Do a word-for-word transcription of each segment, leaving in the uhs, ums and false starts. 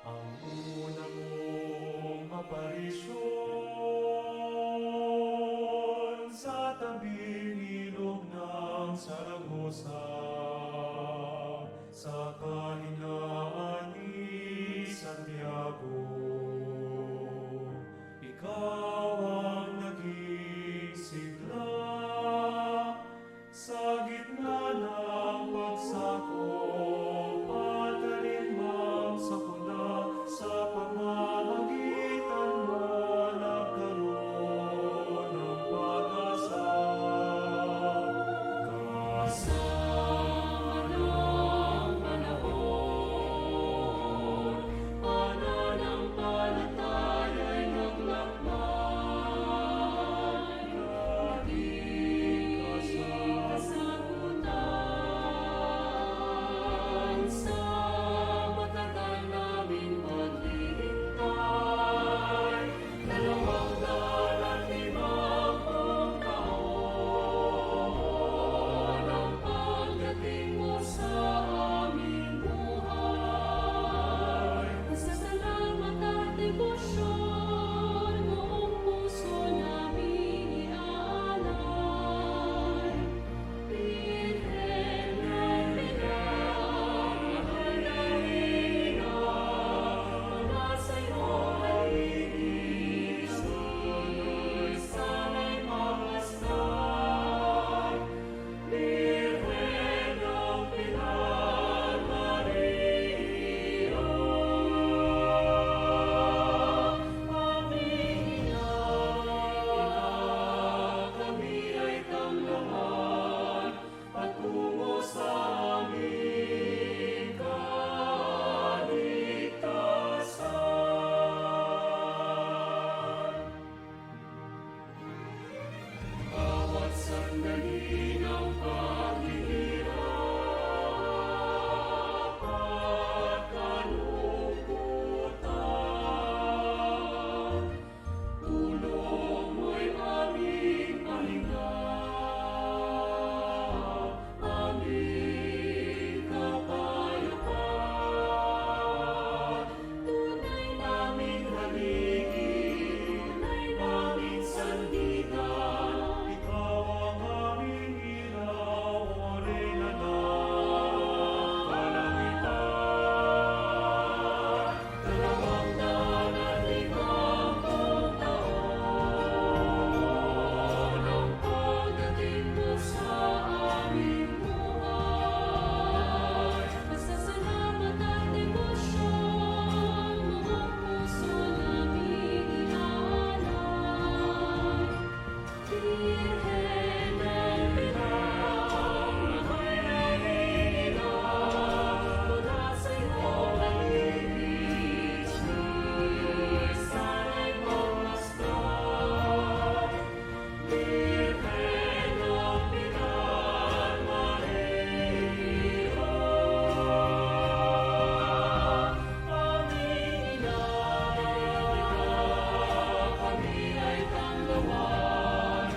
Ang una mung aparisyun sa tabing ilog ng Saragosa, sa kahinaan ni Santiago, ikaw ang naging sigla sa gitna ng pagsakop at alinmang sakuna, sa pamamagitan mo nagkaroon ng pag-asa. Kasama ng panahon, pananampalataya'y naglakbay. Lagi ka sa kasagutan sa matagal naming paghihintay. Dalawang daan at limang pung taon ang pagdating mo sa aming buhay. Pasasalamat at debosyon, buong puso naming iaalay. Birhen ng Pilar, mahal na Reyna, mula sa'yo haligi, sana'y mapastan. Birhen ng Pilar, Maria, aming ina, kami ay tamlawan patungo sa aming kaligtasan. Bawat sandali ng paghihirap at kalungkutan, tulong mo'y aming pahinga, aming kapayapaan. Tunay naming haligi, tunay naming sandigan, ikaw ang aming ilaw, O Reyna ng Kalangitan. Dalawang daan at limang pung taon ang pagdating mo sa aming buhay. Pasasalamat at debosyon, buong puso naming iaalay. Birhen ng Pilar, mahal na Reyna, mula sa'yo haligi, sana'y mapastan. Birhen ng Pilar, Maria, aming ina, kami ay tamlawan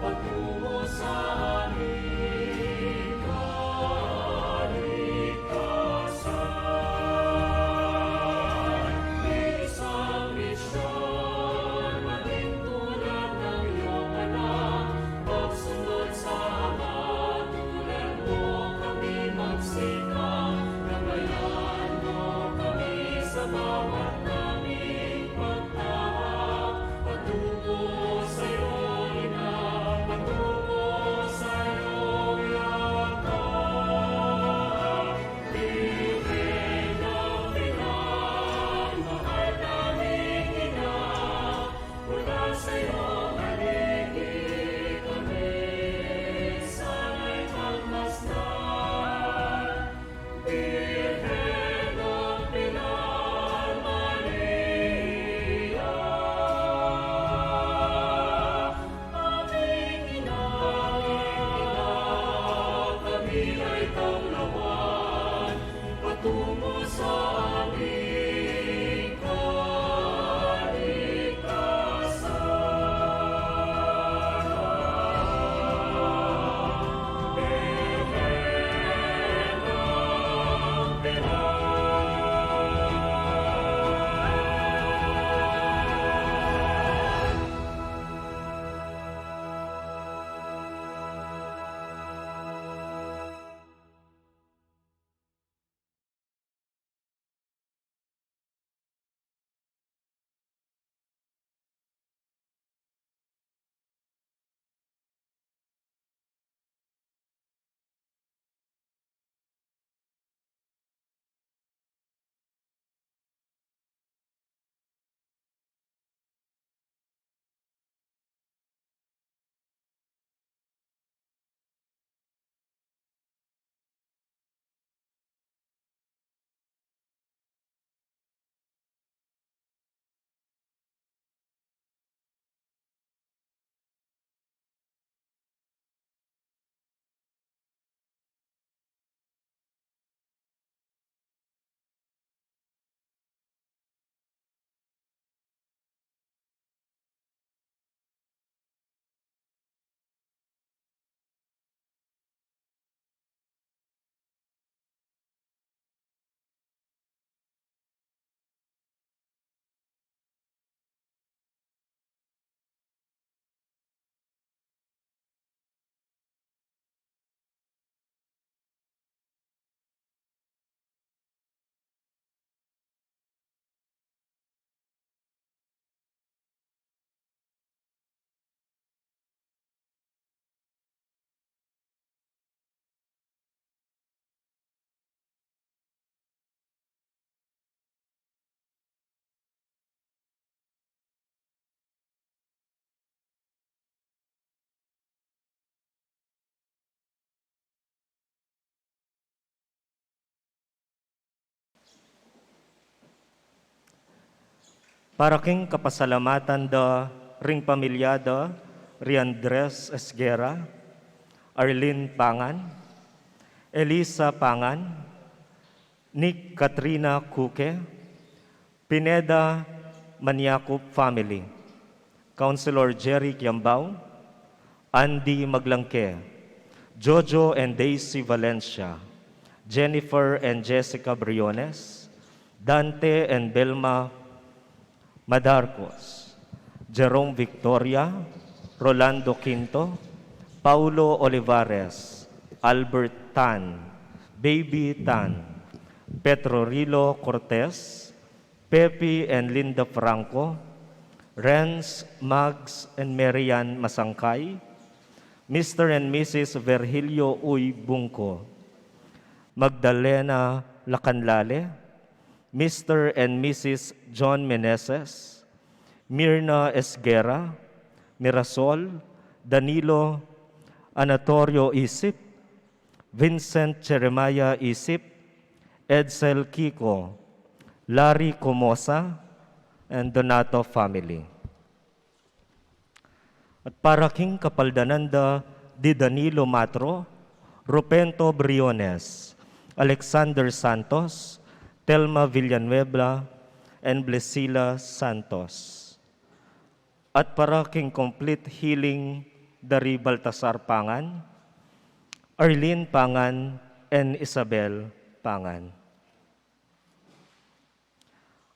patungo sa aming kaligtasan. May isang misyon, maging tulad ng iyong anak, pagsunod sa Ama, tulad mo kami magsikap, gabayan mo kami sa bawat naming pagtahak, patungo sa'yo, Ina, patungo sa'yo, Yakob. Birhen ng Pilar, mahal naming ina, mula sa'yo haligi kami, sana'y pagmasdan. Birhen ng Pilar, Maria, Para king kapasalamatan da ring pamilya da ri Andres Esguerra, Arlene Pangan, Elisa Pangan, Nick Katrina Cuque, Pineda Maniacup family, Councilor Jerry Kiambao, Andy Maglangke, Jojo and Daisy Valencia, Jennifer and Jessica Briones, Dante and Belma Madarcos, Jerome Victoria, Rolando Quinto, Paulo Olivares, Albert Tan, Baby Tan, Petro Rilo Cortez, Pepe and Linda Franco, Renz, Mags, and Marian Masangkay, Mister and Missus Virgilio Uy Bungco, Magdalena Lacanlale, Mister and Missus John Meneses, Mirna Esguerra, Mirasol, Danilo Anatorio Isip, Vincent Jeremiah Isip, Edsel Kiko, Larry Comosa, and Donato family. At para king kapaldanan da di Danilo Matro, Rupento Briones, Alexander Santos, Telma Villanueva, and Blesila Santos. At para king complete healing da ri Baltasar Pangan, Arlene Pangan, and Isabel Pangan.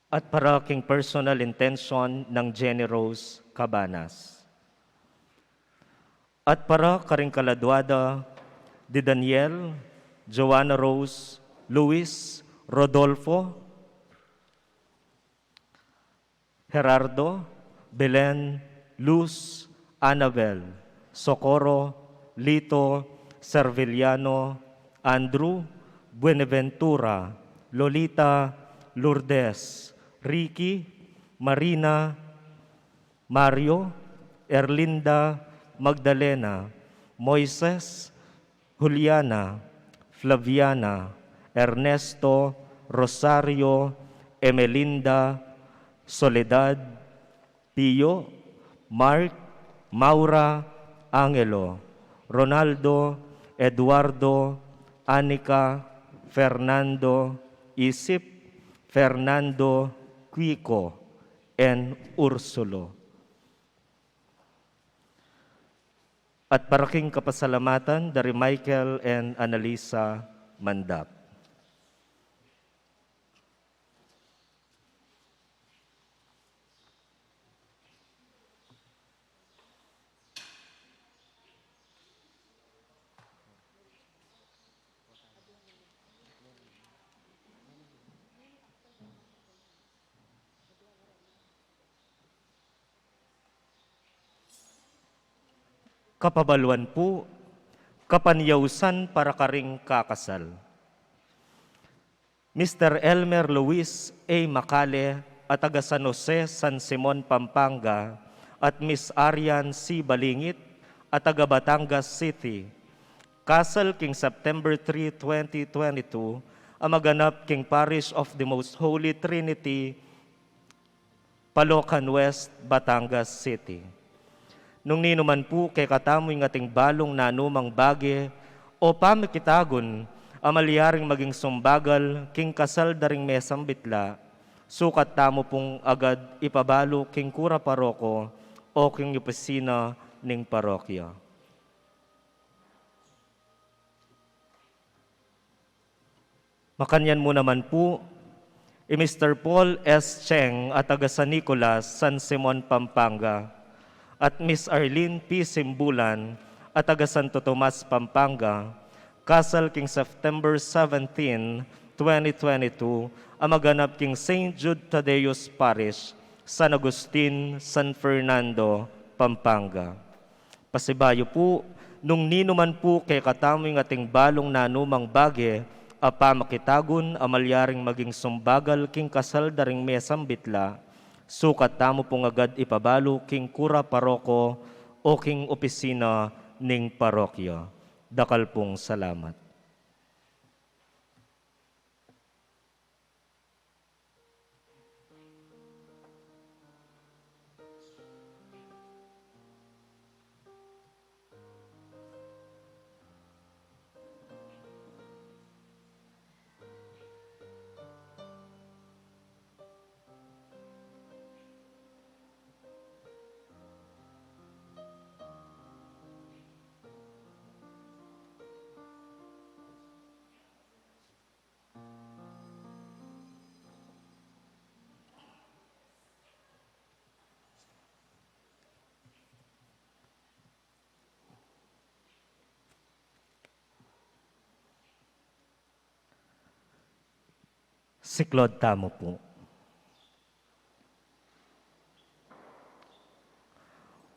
At para king personal intention nang Jenny Rose Cabanas. At para karing kaladwa da di Daniel, Joanna Rose, Luis, Rodolfo, Gerardo, Belen, Luz, Annabel, Socorro, Lito, Serviliano, Andrew, Buenaventura, Lolita, Lourdes, Ricky, Marina, Mario, Erlinda, Magdalena, Moises, Juliana, Flaviana, Ernesto, Rosario, Emelinda, Soledad, Pio, Mark, Maura, Angelo, Ronaldo, Eduardo, Anika, Fernando, Isip, Fernando, Quico, and Ursulo. At para king kapasalamatan da ri Michael and Annalisa Mandap. Kapabaluan pu, kapanyausan para karing kakasal. Mister Elmer Luis A. Macale, a taga San Jose, San Simon, Pampanga, at Miss Arian C. Balingit, a taga Batangas City. Kasal king September three, twenty twenty-two, a maganap king Parish of the Most Holy Trinity, Palocan West, Batangas City. Nung ninuman pu kekatamu ing ating balung nanumang bage o pamikitagun a malyaring maging sumbagal king kasal da ring mesang bitla, sukat tamu pung agad ipabalu king kura paroko o king opisina ning parokya. Makanyan mu naman pu, i Mister Paul S. Cheng a taga San Nicolas, San Simon, Pampanga, at Miss Arlene P. Simbulan a taga Santo Tomas, Pampanga, kasal king September seventeen, twenty twenty-two, a maganap king Saint Jude Thaddeus Parish, San Agustin, San Fernando, Pampanga. Pasibayu pu, nung ninuman pu kekatamu ing ating balung nanumang bage a pamakitagun a malyaring maging sumbagal king kasal da ring mesang bitla, sukat tamu pung agad ipabalu king kura paroko o king opisina ning parokya. Dakal pung salamat. Siklaud tamu pu.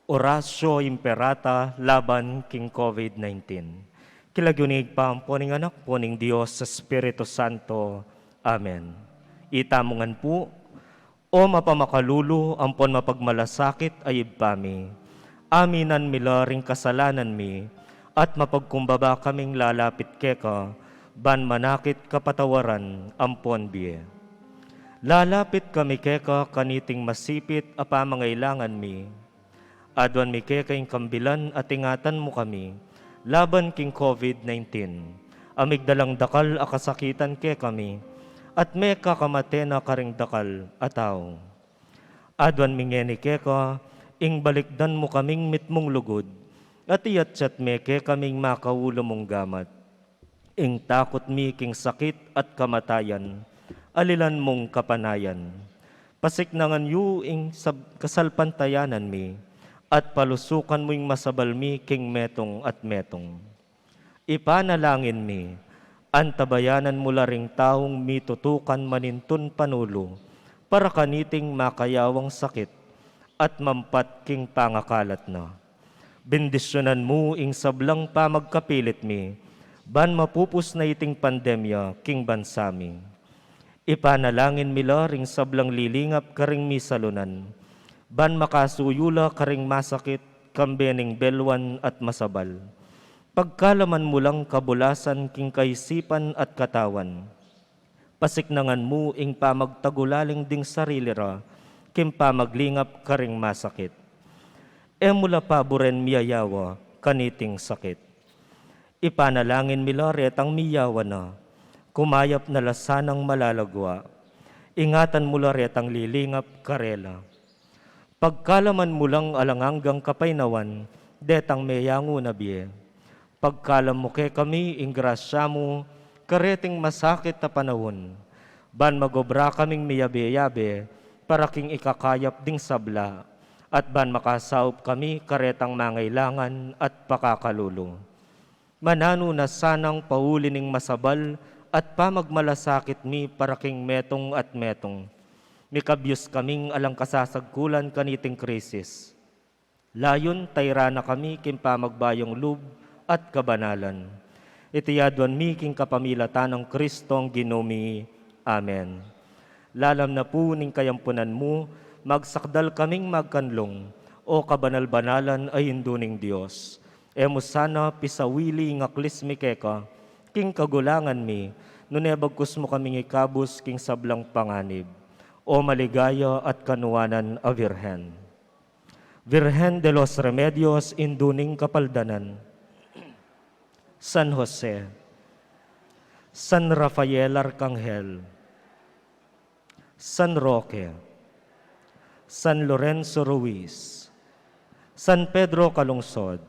Oratio Imperata laban king COVID nineteen. King lagyu ning Ibpa, ampo ning Anak, ampo ning Dios Espiritu Santo. Amen. Itamu ngan pu. O mapamakalulu ampon mapagmalasakit a Ibpa mi, aminan mi la ring kasalanan mi, at mapagkumbaba kaming lalapit keka, ban manakit kapatawaran ampon bie. Lalapit kami keka kaniting masipit a pamangailangan mi. Aduan mi keka ing kambilan at ingatan mu kami laban king COVID nineteen. Amigdalang dakal a kasakitan kekami, at mekakamate na karing dakal a tau. Aduan mi ngeni keka, ing balikdan mu kaming mitmung lugud, at iyatyat me kekaming makaulu mung gamat. Ing takut mi king sakit at kamatayan, alilan mung kapanayan. Pasiknangan yu ing sab-, kasalpantayanan mi, at palusukan mu ing masabal mi king metung at metung. Ipanalangin mi, antabayanan mu la ring taung mitutukan manintun panulu, para kaniting makayawang sakit, at mampat king pangakalat na. Bendisyunan mu ing sablang pamagkapilit mi, ban mapupus na iting pandemya king bansa mi. Ipanalangin mi la ring sablang lilingap karing misalunan, ban makasuyu la karing masakit, kambe ning belwan at masabal. Pagkalaman mu lang kabulasan king kaisipan at katawan. Pasiknangan mu ing pamagtagulaling ding sarili ra, king pamaglingap karing masakit. E mu la paburen miyayawa kaniting sakit. Ipanalangin mi la retang miyawa na, kumayap na la sanang malalagwa. Ingatan mu la retang lilingap karela. Pagkalaman mu lang alang anggang kapaynawan detang meyangu na bie. Pagkalam mu kekami ing grasya mu kareting masakit a panaun, ban magobra kaming miyabe-yabe para king ikakayap ding sabla, at ban makasaup kami karetang mangailangan at pakakalulu. Mananu na sanang pauli ning masabal at pamagmalasakit mi para king metung at metung. Mikabyus kaming alang kasasagkulan kaniting krisis. Layun tayran na kami king pamagbayung lub at kabanalan. Iti aduan mi king kapamilatan nang Kristong Ginu mi. Amen. Lalam na pu ning kayampunan mu, magsakdal kaming magkanlung, o kabanal-banalan a Indu ning Dios. E mu sana pisawili ing aklis mi keka king kagulangan mi, nune bagkus mu kaming ikabus king sablang panganib, o maligaya at kanuanan a Birhen. Virgen de los Remedios, Indu ning Kapaldanan, San Jose, San Rafael Arcangel, San Roque, San Lorenzo Ruiz, San Pedro Calungsod,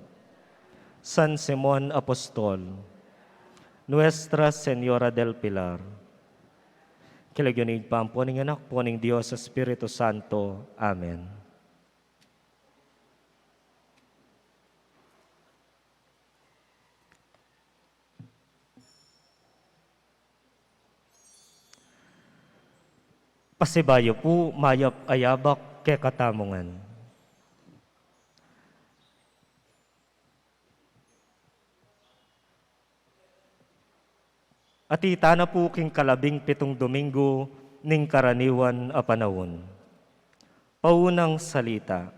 San Simon Apostol, Nuestra Señora del Pilar. King lagyu ning Ibpa, ampo ning Anak, ampo ning Dios Espiritu Santo. Amen. Pasibayu pu, mayap a yabak kekatamu ngan. At ita na pu king kalabing pitung Domingo ning karaniwan a panaun. Paunang salita.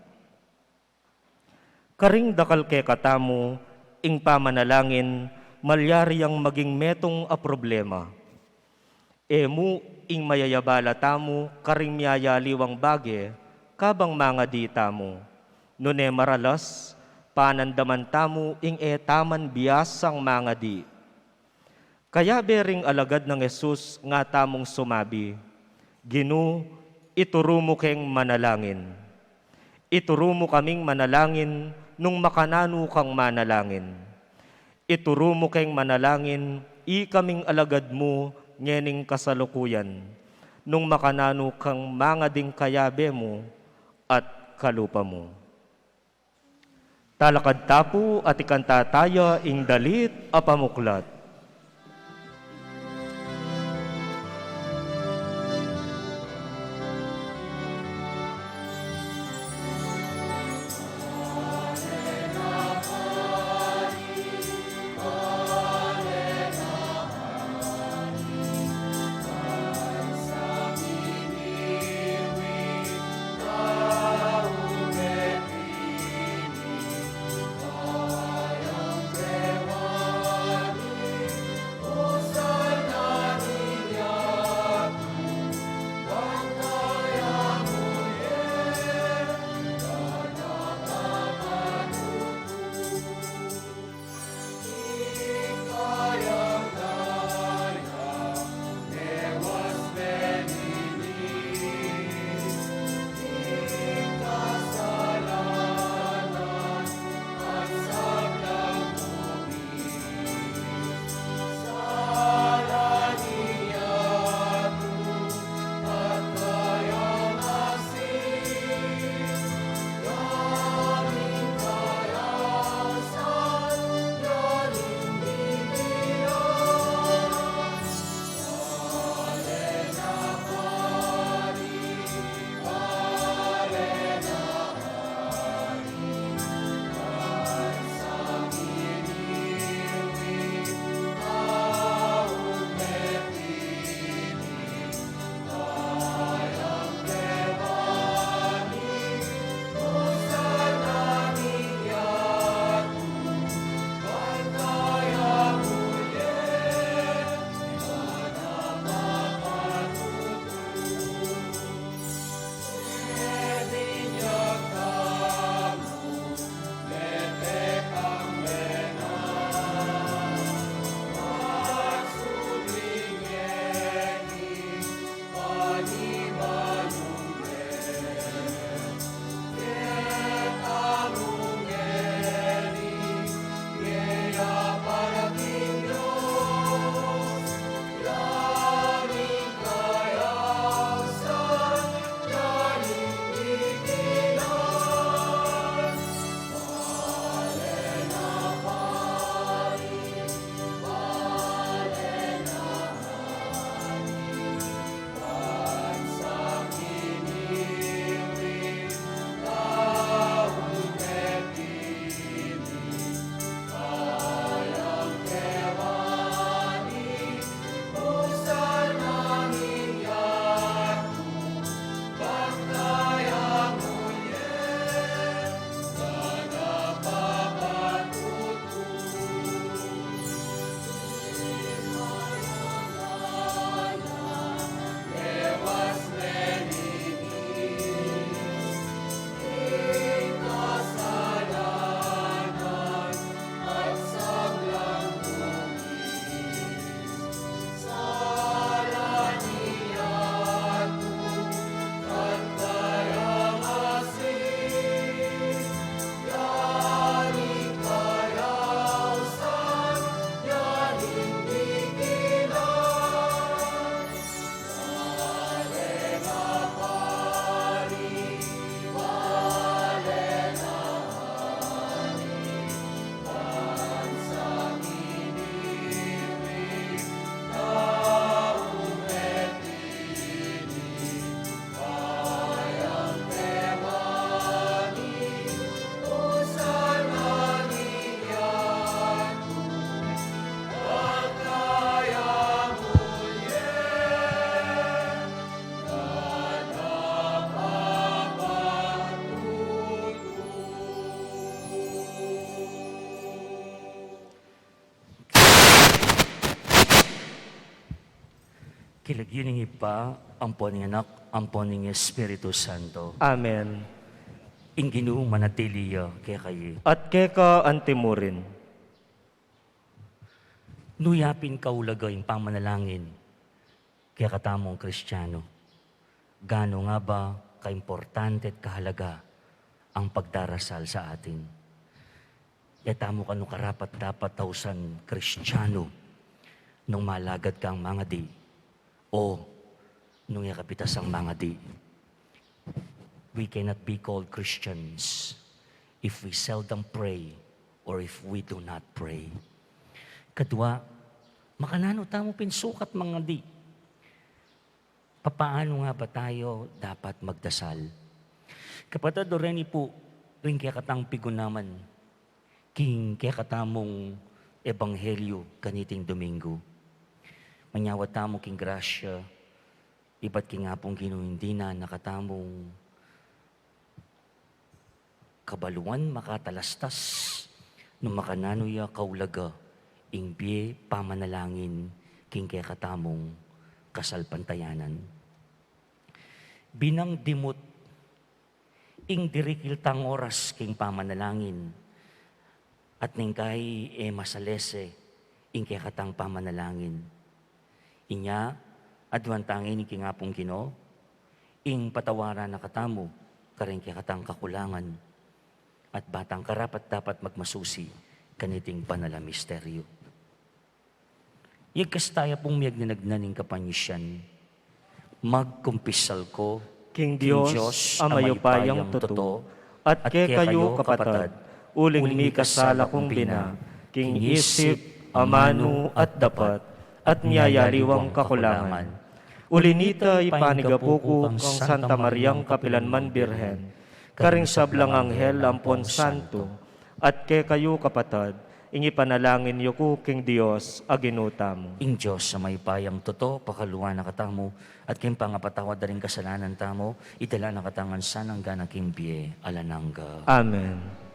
Karing dakal kekatamu, ing pamanalangin, malyari yang maging metung a problema. E mu ing mayayabala tamu karing miyayaliwang bage, kabang mangadi tamu. Nune maralas, panandaman tamu ing e taman biasang mangadi. Kayabe ring alagad nang Jesus nga tamung sumabi, "Ginu, ituru mu keng manalangin." Ituru mu kaming manalangin nung makananu kang manalangin. Ituru mu keng manalangin ikaming alagad mu ngening kasalukuyan, nung makananu kang mangading kayabe mu at kalupa mu. Talakad ta pu at ikanta taya ing dalit a pamuklat. King lagyu ning Ibpa, ampo ning Anak, ampo ning Espiritu Santo. Amen. Ing Ginu manatili ya kekayu. At keka antimurin. Nu ya pin kaulaga ing pamanalangin kekatamung Kristiano? Ganu nga ba kaimportante at kahalaga ang pagdarasal sa atin? E tamu kanu karapat-dapat ausan Kristiano nung malagad kang mangadi o nung e ka pitasang mangadi? We cannot be called Christians if we seldom pray or if we do not pray. Kadua, makananu tamu pin sukat mangadi? Papaanu nga ba tayo dapat magdasal? Kapatad, o reni pu ring kekatang pigunaman king kekatamung ebanghelyu kaniting Domingo. Manyawad tamu king grasya ibat king Apung Ginu, ing dinan na katamung kabaluan makatalastas nung makananu ya kaulaga ing bie pamanalangin king kekatamung kasalpantayanan. Binang dimut ing dirikil tang oras king pamanalangin, at neng kai e masalese ing kekatang pamanalangin. Inya, aduan tang ini king Apung Ginu, ing patawaran na katamu karing kekatang kakulangan, at ba tang karapat-dapat magmasusi kaniting banal a misteryu. Yagkas taya pung miyagnan-agnan ning kapanisian. Magkumpisal ku king Dios a mayupayang tutu, at kekayu kapatad, uling mikasala kung bina king isip, amanu, at dapat, at miyayaliwang kakulangan. Uli nita, ipanigapu ku kang Santa Mariang kapilanman Birhen, karing sablang anghel ampon santo, at kekayu kapatad, ing ipanalangin yu ku king Dios a Ginu tamu. Ing Dios a mayupayang tutu, pakalwan na katamu, at king pangapatawad da ring kasalanan tamu, idala na katamu ngan sana angga na king bie alang angga. Amen.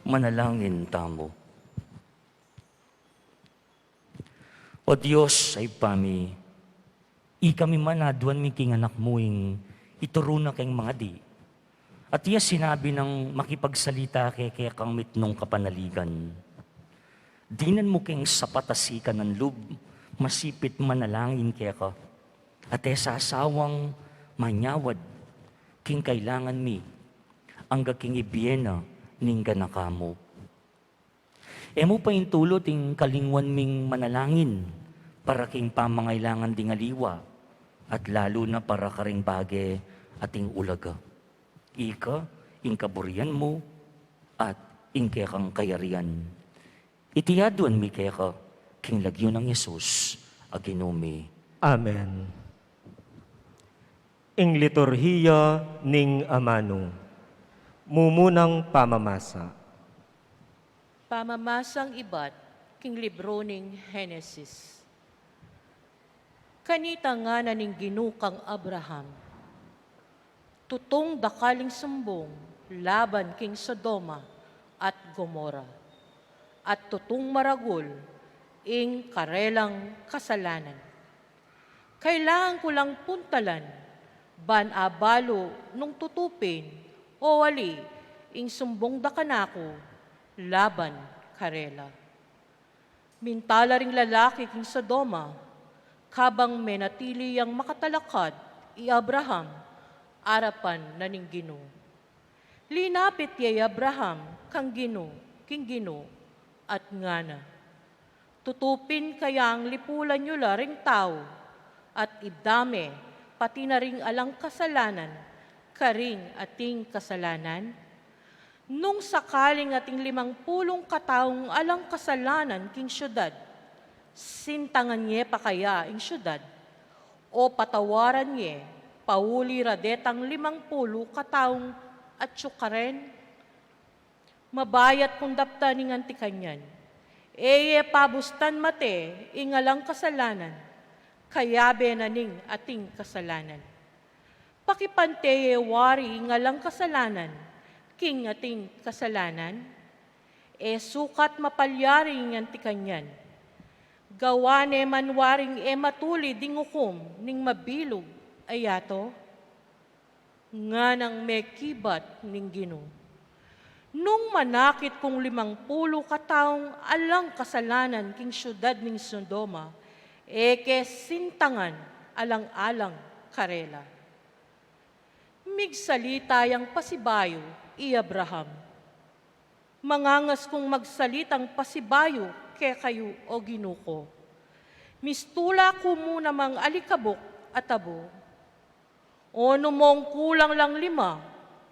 Manalangin tamu. O Dios, Ibpa mi, ikami man aduan mi king Anak mu ing ituru na keng mangadi. At iya sinabi nang makipagsalita ke kekang mitmung kapanaligan. Dinan mu keng sapat a sikanan lub, masipit manalangin keka. At e sasawang manyawad king kailangan mi, angga king ibie na ning ganaka mu. E mu paintulut ing kalingwan ming manalangin para king pamangailangan ding aliwa, at lalu na para karing bage ating ulaga. Ika ing kaburian mu at ing kekang kayarian. Iti aduan mi keka king lagyu nang Jesus a Ginu mi. Amen. Ing liturhiya ning amanu. Mumunang pamamasa. Pamamasang ibat king libru ning Henesis. Kanita ngana ning Ginu kang Abraham, tutung dakal ing sumbung laban king Sodoma at Gomora, at tutung maragul ing karelang kasalanan. Kailangan ku lang puntalan, ban abalu nung tutu pin o ali ing sumbung da kanaku laban karela. Minta la ring lalaki king Sodoma, kabang menatili yang makatalakad i Abraham arapan na ning Ginu. Linapit ya i Abraham kang Ginu, king Ginu, at ngana, tutu pin kayang lipulan yu la ring tau, at ibda me pati na ring alang kasalanan karing ating kasalanan? Nung sakaling ating limang pulung kataung alang kasalanan king siudad, sintangan ye pa kaya ing siudad, o patawaran ye pauli ra detang limang pulu kataung atyu karen? Mabayat kung daptan ing anti kanyan. E ye pabustan mate ing alang kasalanan, kayabe na ning ating kasalanan. Pakipante ye wari ing alang kasalanan king ating kasalanan? E sukat mapalyari ing anti kanyan. Gawa ne man waring e matulid ing ukum ning mabilug a yatu? Nganang mekibat ning Ginu, nung manakit kung limang pulu kataung alang kasalanan king siudad ning Sodoma, e ke sintangan alang-alang karela. Migsalita yang pasibayu i Abraham. Mangangas kung magsalitang pasibayu kekayu, o Ginu ku. Mistula ku mu namang alikabuk at abu. Onu mong kulang lang lima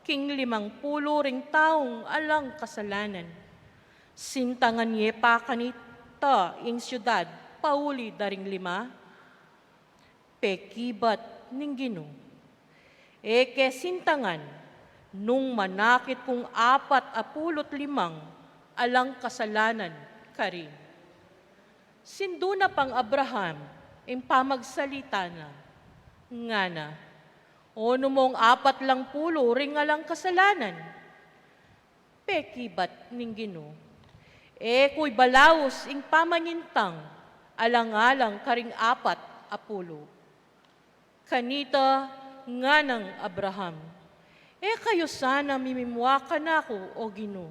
king limang pulu ring taung alang kasalanan, sintangan ye pa kanita ing siudad pauli da ring lima? Pekibat ning Ginu, e ke sintangan nung manakit kung apat a pulu't limang alang kasalanan karin. Sindu na pang Abraham ing pamagsalita na, ngana, onu mong apat lang pulu ring alang kasalanan? Pekibat ning Ginu, e ku ibalaus ing pamanyintang alang-alang karing apat a pulu. Kanita nganang Abraham, e kayu sana mimimua kanaku, o Ginu,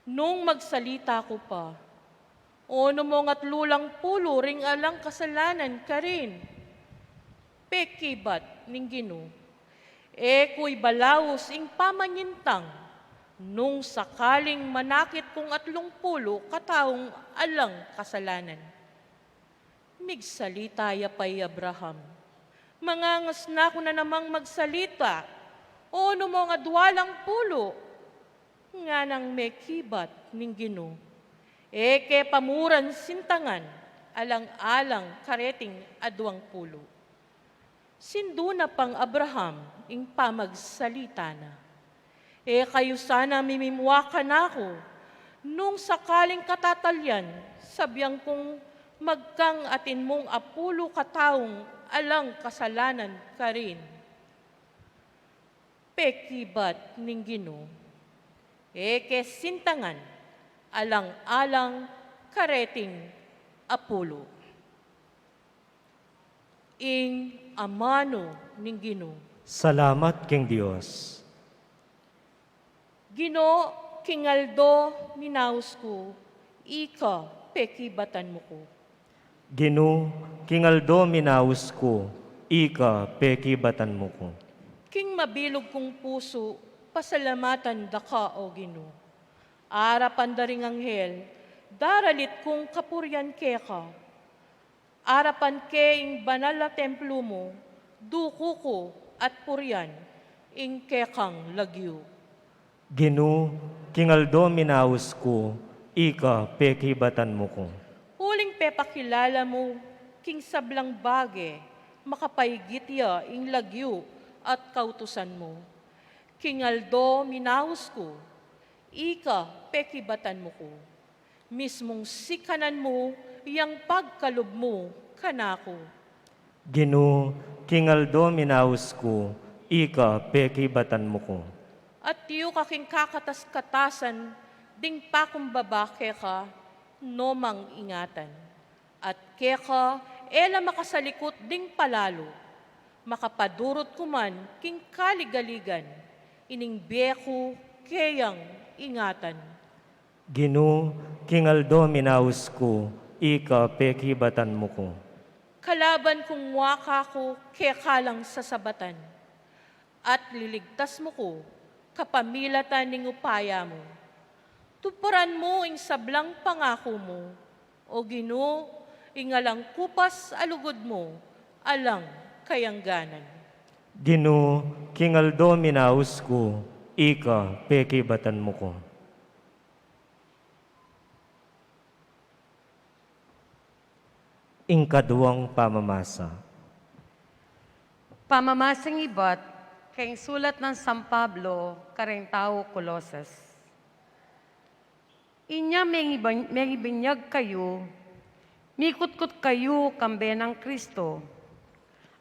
nung magsalita ku pa, onu mong atlu lang pulu ring alang kasalanan karin? Pekibat ning Ginu, e ku ibalaus ing pamanyintang nung sakaling manakit kung atlung pulu kataung alang kasalanan. Migsalita ya pa i Abraham, mangangas na ku na namang magsalita, onu mong adwa lang pulu? Nganang mekibat ning Ginu, e ke pamuran sintangan alang-alang kareting adwang pulu. Sindu na pang Abraham ing pamagsalita na, e kayu sana mimimua kanaku nung sakaling katatalyan sabian kung magkang atin mung apulu kataung alang kasalanan karin? Pekibat ning Ginu, E ke sintangan alang-alang kareting apulu. Ing amanu ning Ginu. Salamat king Dios. Ginu, king aldo minaus ku, ika pekibatan mu ku. Ginu, king aldo minaus ku, ika pekibatan mu ku. King mabilug kung pusu, pasalamatan da ka, O Ginu. Arapan da ring anghel, daralit kung kapurian keka. Arapan ke ing banal a templu mu, duku ku at purian ing kekang lagyu. Ginu, king aldo minaus ku, ika pekibatan mu ku. Uling pepakilala mu king sablang bage, makapaigit ya ing lagyu at kautusan mu. King aldo minaus ku, ika pekibatan mu ku. Mismung sikanan mu yang pagkalub mu kanaku. Ginu, king aldo minaus ku, ika pekibatan mu ku. At yu ka king kakatas-katasan ding pakumbaba keka, no mang ingatan. At keka e la makasalikut ding palalu, makapadurut ku man king kaligaligan, ining bie ku keyang ingatan. Ginu, king aldo minaus ku, ika pekibatan mu ku. Kalaban kung muaka ku keka lang sasabatan, at liligtas mu ku kapamilatan ning upaya mu. Tuparan mu ing sablang pangaku mu, O Ginu, ing alang kupas a lugud mu alang kayangganan. Ginu, king aldo minaus ku, ika pekibatan mu ku. Ing kaduang pamamasa. Pamamasang ibat keng sulat nang San Pablo kareng tau Colosas. Inya mengiban-, mengibinyag kayu, mikutkut kayu kambe nang Kristo.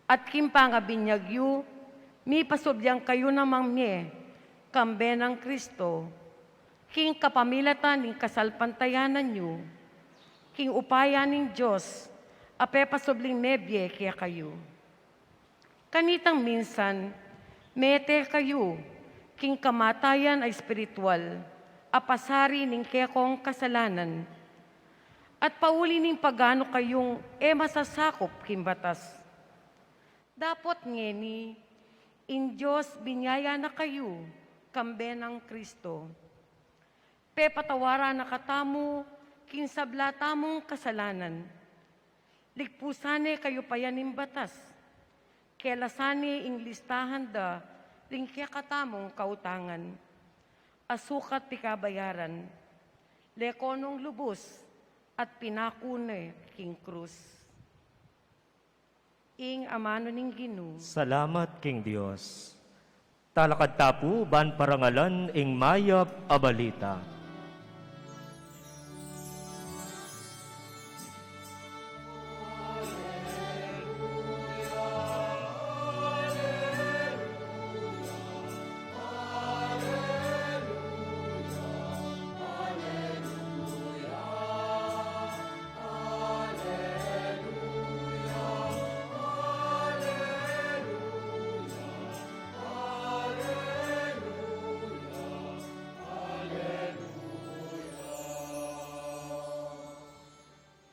At king pangabinyag yu, mipasubli kayu namang mie kambe nang Kristo, king kapamilatan ning kasalpantayanan yu, king upaya ning Dios a pepasubling mebie kekayu. Kanitang minsan, mete kayu king kamatayan a espiritual a pasari ning kekong kasalanan, at pauli ning pagano kayung e masasakup king batas. Dapot ngeni, ing Dios binyaya na kayu kambe nang Kristo. Pepatawaran na katamu king sabla tamung kasalanan. Ligpusan ne kayu pa ya ning batas. Kelasan ne ing listahan da ring kekatamung kautangan a sukat pikabayaran. Leko nung lubus at pinaku ne king krus. Ing amanu ning Ginu. Salamat king Dios. Talakad ta pu ban parangalan ing mayap a balita.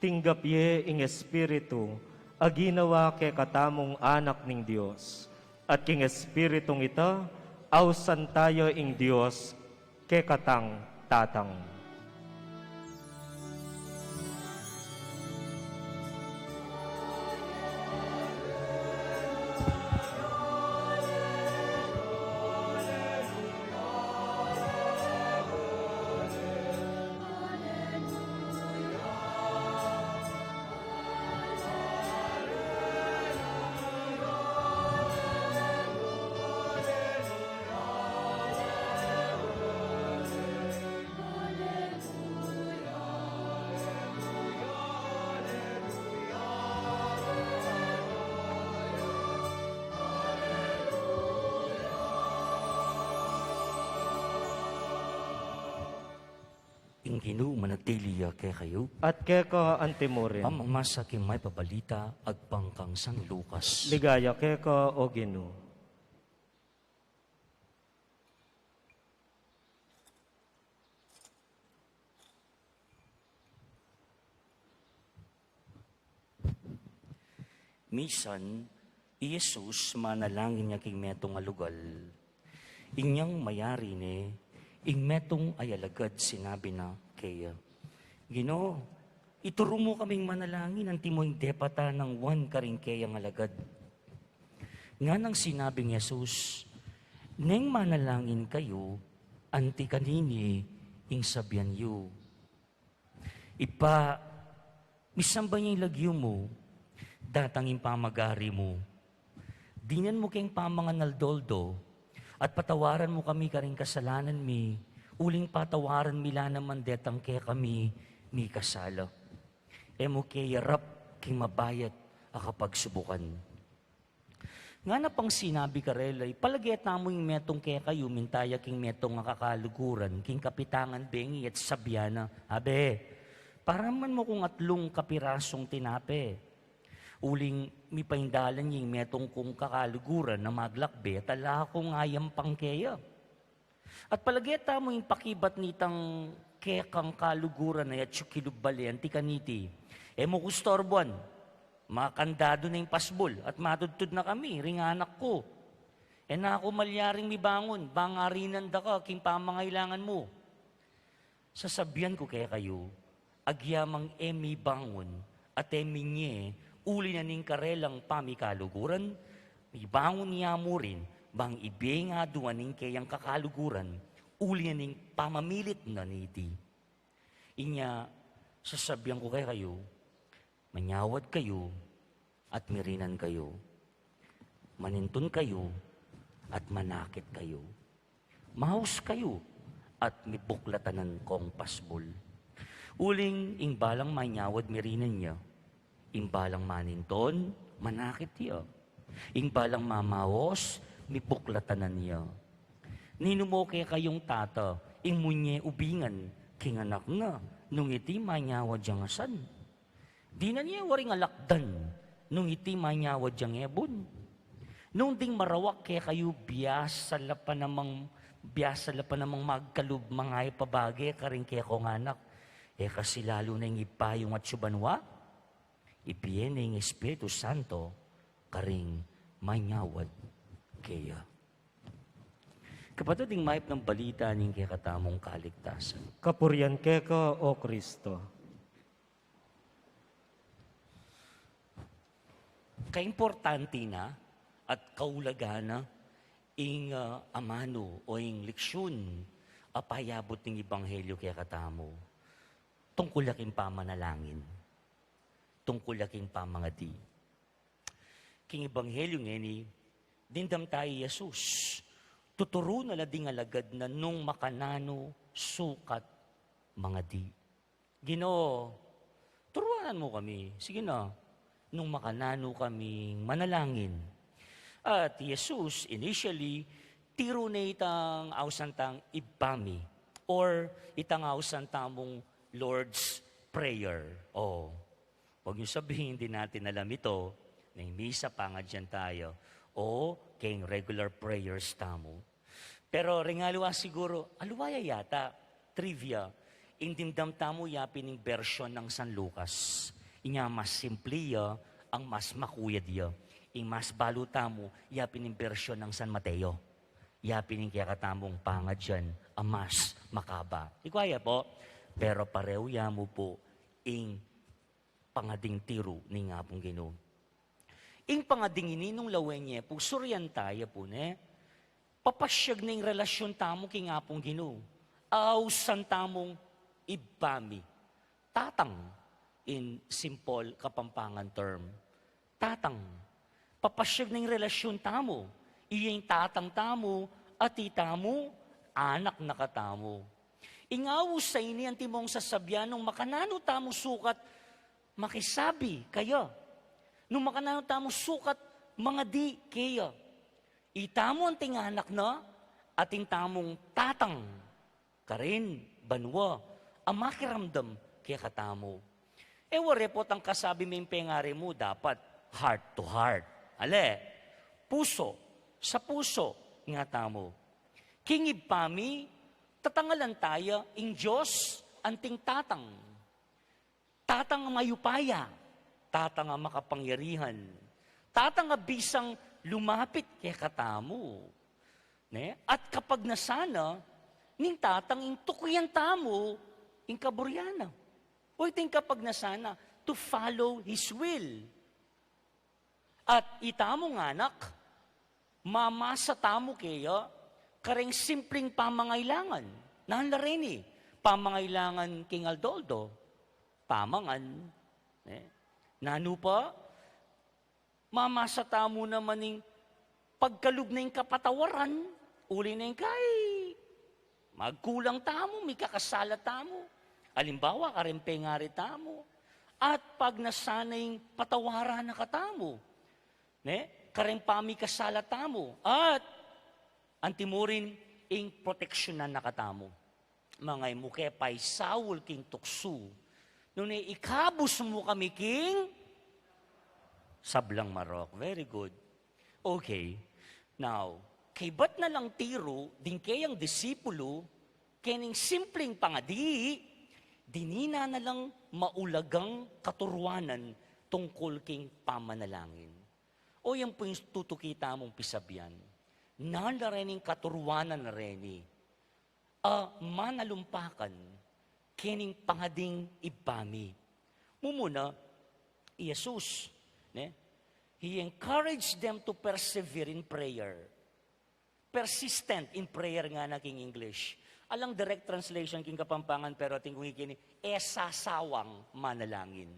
Tinggap ye ing Espiritu a ginawa kekatamung anak ning Dios, at king Espiritung ita, ausan taya ing Dios kekatang Tatang. Ing Ginu manatili ya kekayu. At keka antimurin. Pamamasa king mayap a balita agpang kang San Lucas. Ligaya keka, O Ginu. Misan, i Jesus manalangin ya king metung a lugal. Inyang mayari ne, ing metung a alagad sinabi na keya, "Ginu, ituru mu kaming manalangin anti mo ing depatan nang Juan karing keyang alagad." Nganang sinabing Jesus, "Neng manalangin kayu, anti kanini ing sabian yu." Ibpa, misamban ya ing lagyu mu, datang ing pamagari mu. Dinan mu keng pamangan aldo-aldo, at patawaran mu kami karing kasalanan mi, uling patawaran mi la naman detang kekami mikasala. E mu ke yarap king mabayat a kapagsubukan. Ngana pang sinabi karela, "Ipalage tamu ing metung kekayu, minta ya king metung a kakaluguran, king kapitangan bengi at sabian na, 'Abe, paraman mu kung atlung kapirasung tinape. Uling mipaindalan ya ing metung kung kakaluguran a maglakbe, at ala kung ayampang keya.' At palage tamu ing pakibat nitang kekang kaluguran a atyu kilub bale anti kaniti, 'E mu ku istorbuan, makandadu na ing pasbul, at matudtud na kami ring anak ku.' E na ku malyaring mibangun, bang arinan da ka king pamangailangan mu." Sasabian ku kekayu, agyamang e mibangun at e minye uli na ning karelang pamikaluguran, mibangun ya mu rin bang ibie ing aduan ning keyang kakaluguran uli na ning pamamilit na niti. Inya, sasabian ku kekayu, manyawad kayu at mirinan kayu. Manintun kayu at manakit kayu. Maus kayu at mibuklatanan kong pasbul. Uling ing balang manyawad mirinan ya, ing balang manintun manakit ya, ing balang mamaus mibuklatanan ya. Ninu mu kekayung tata ing munye ubingan king anak na nung iti manyawad yang asan? Dinan ye waring alakdan nung iti manyawad yang ebun? Nung ding marawak kekayu, biasa la pa namang, biasa la pa namang magkalub mangayap a bage karing kekong anak, e kasi lalu na ing Ibpa yung atsu banua, ibie na ing Espiritu Santo karing manyawad keya. Kapatad, ing mayap nang balita ning kekatamung kaligtasan. Kapurian keka, O Kristo. Kaimportante na at kaulagan na ing, ah, amanu o ing leksyun a payabut ning Ebanghelyo kekatamu. Tungkul ya king pamanalangin. Tungkul ya king pamangadi. King Ebanghelyo ngeni, dimdam taya i Jesus, tuturu na la ding alagad na nung makananu sukat mangadi. Ginoo, turuanan mu kami. Sige na, nung makananu kaming manalangin. At i Jesus, initially, tiru ne itang ausan tang Ibpa mi, or itang ausan tamung Lord's Prayer. O, huwag niyo sabihin, di natin alam ito. May misa, pangadyan tayo. O, keng regular prayers tamu. Pero ring aliwa siguro, aliwa ya yata, trivia, ing dimdam tamu yapin ing bersyon nang San Lucas. Inya mas simple ya, ang mas makuyad ya. Ing mas balu tamu, yapin ing bersyon nang San Mateo. Yapin ing kekatamung pangadyan a mas makaba. Ikwa ya pu, pero parehu ya mu pu ing pangading tiru ning Apung Ginu. Ing pangading ini nung lawen ye pu, surian taya pu ne, papasyag na ing relasyun tamu king Apung Ginu. Ausan tamung Ibpa mi. Tatang in simple Kapampangan term. Tatang. Papasyag na ing relasyun tamu. Iya ing tatang tamu, at itamu, anak na katamu. Ing aus a ini antimong sasabian nung makananu tamu sukat makisabi kaya. Nung makananu tamu sukat mangadi keya. Itamu anting anak na, atin tamung tatang karin banua, a makiramdam kekatamu. E wari potang kasabi ming pengari mu, dapat heart to heart. Ale, puso, sa puso ngatamu. King Ibpa mi, tatangalan taya ing Dios anting Tatang. Tatang a mayupaya, Tatang a makapangyarihan, Tatang a bisang lumapit kekatamu. Ne? At kapagnasan na ning Tatang ing tukuyan tamu ing kaburian na. O iti ing kapagnasan na, to follow His will. At itamu ngan anak, mamasa tamu keya kareng simpling pamangailangan. Nanu la reni? Pamangailangan king aldo-aldo, pamangan. Ne? Nanu pa? Mamasa tamu naman ing pagkalub na ing kapatawaran, uli na ing kai magkulang tamu, mikakasala tamu. Alimbawa, kareng pengari tamu. At pagnasan na ing patawaran na katamu, ne? Kareng pamikasala tamu. At antimurin ing proteksyonan na katamu. Mangay mu ke paisaul king tuksu, nune ikabus mu kami king sablang marok. Very good. Okay. Now, kaybat na lang tiru ding keyang disipulu, kening simpling pangadi, dinina na lang maulagang katuruanan tungkul king pamanalangin. O yan pu ing tutuki tamung pisabian. Nanu la rening katuruanan reni a manalumpakan kening pangading Ibpa mi? Mumuna, i Jesus, ne? He encouraged them to persevere in prayer. Persistent in prayer ngana king English. Alang direct translation king Kapampangan, pero atin kung ikini, e sasawang manalangin.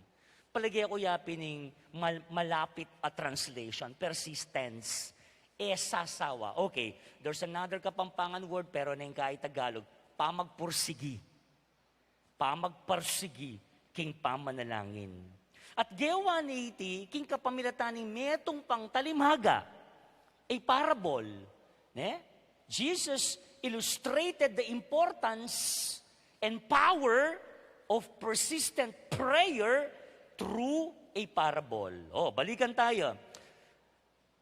Palage ku ya pin ing mal-, malapit a translation, persistence. E sasawa. Okay, there's another Kapampangan word, pero neng kai Tagalog, pamagpursigi. Pamagpursigi king pamanalangin. At gewa na iti king kapamilatan ning metung pang talinghaga, a parable, ne? Jesus illustrated the importance and power of persistent prayer through a parable. O, balikan taya.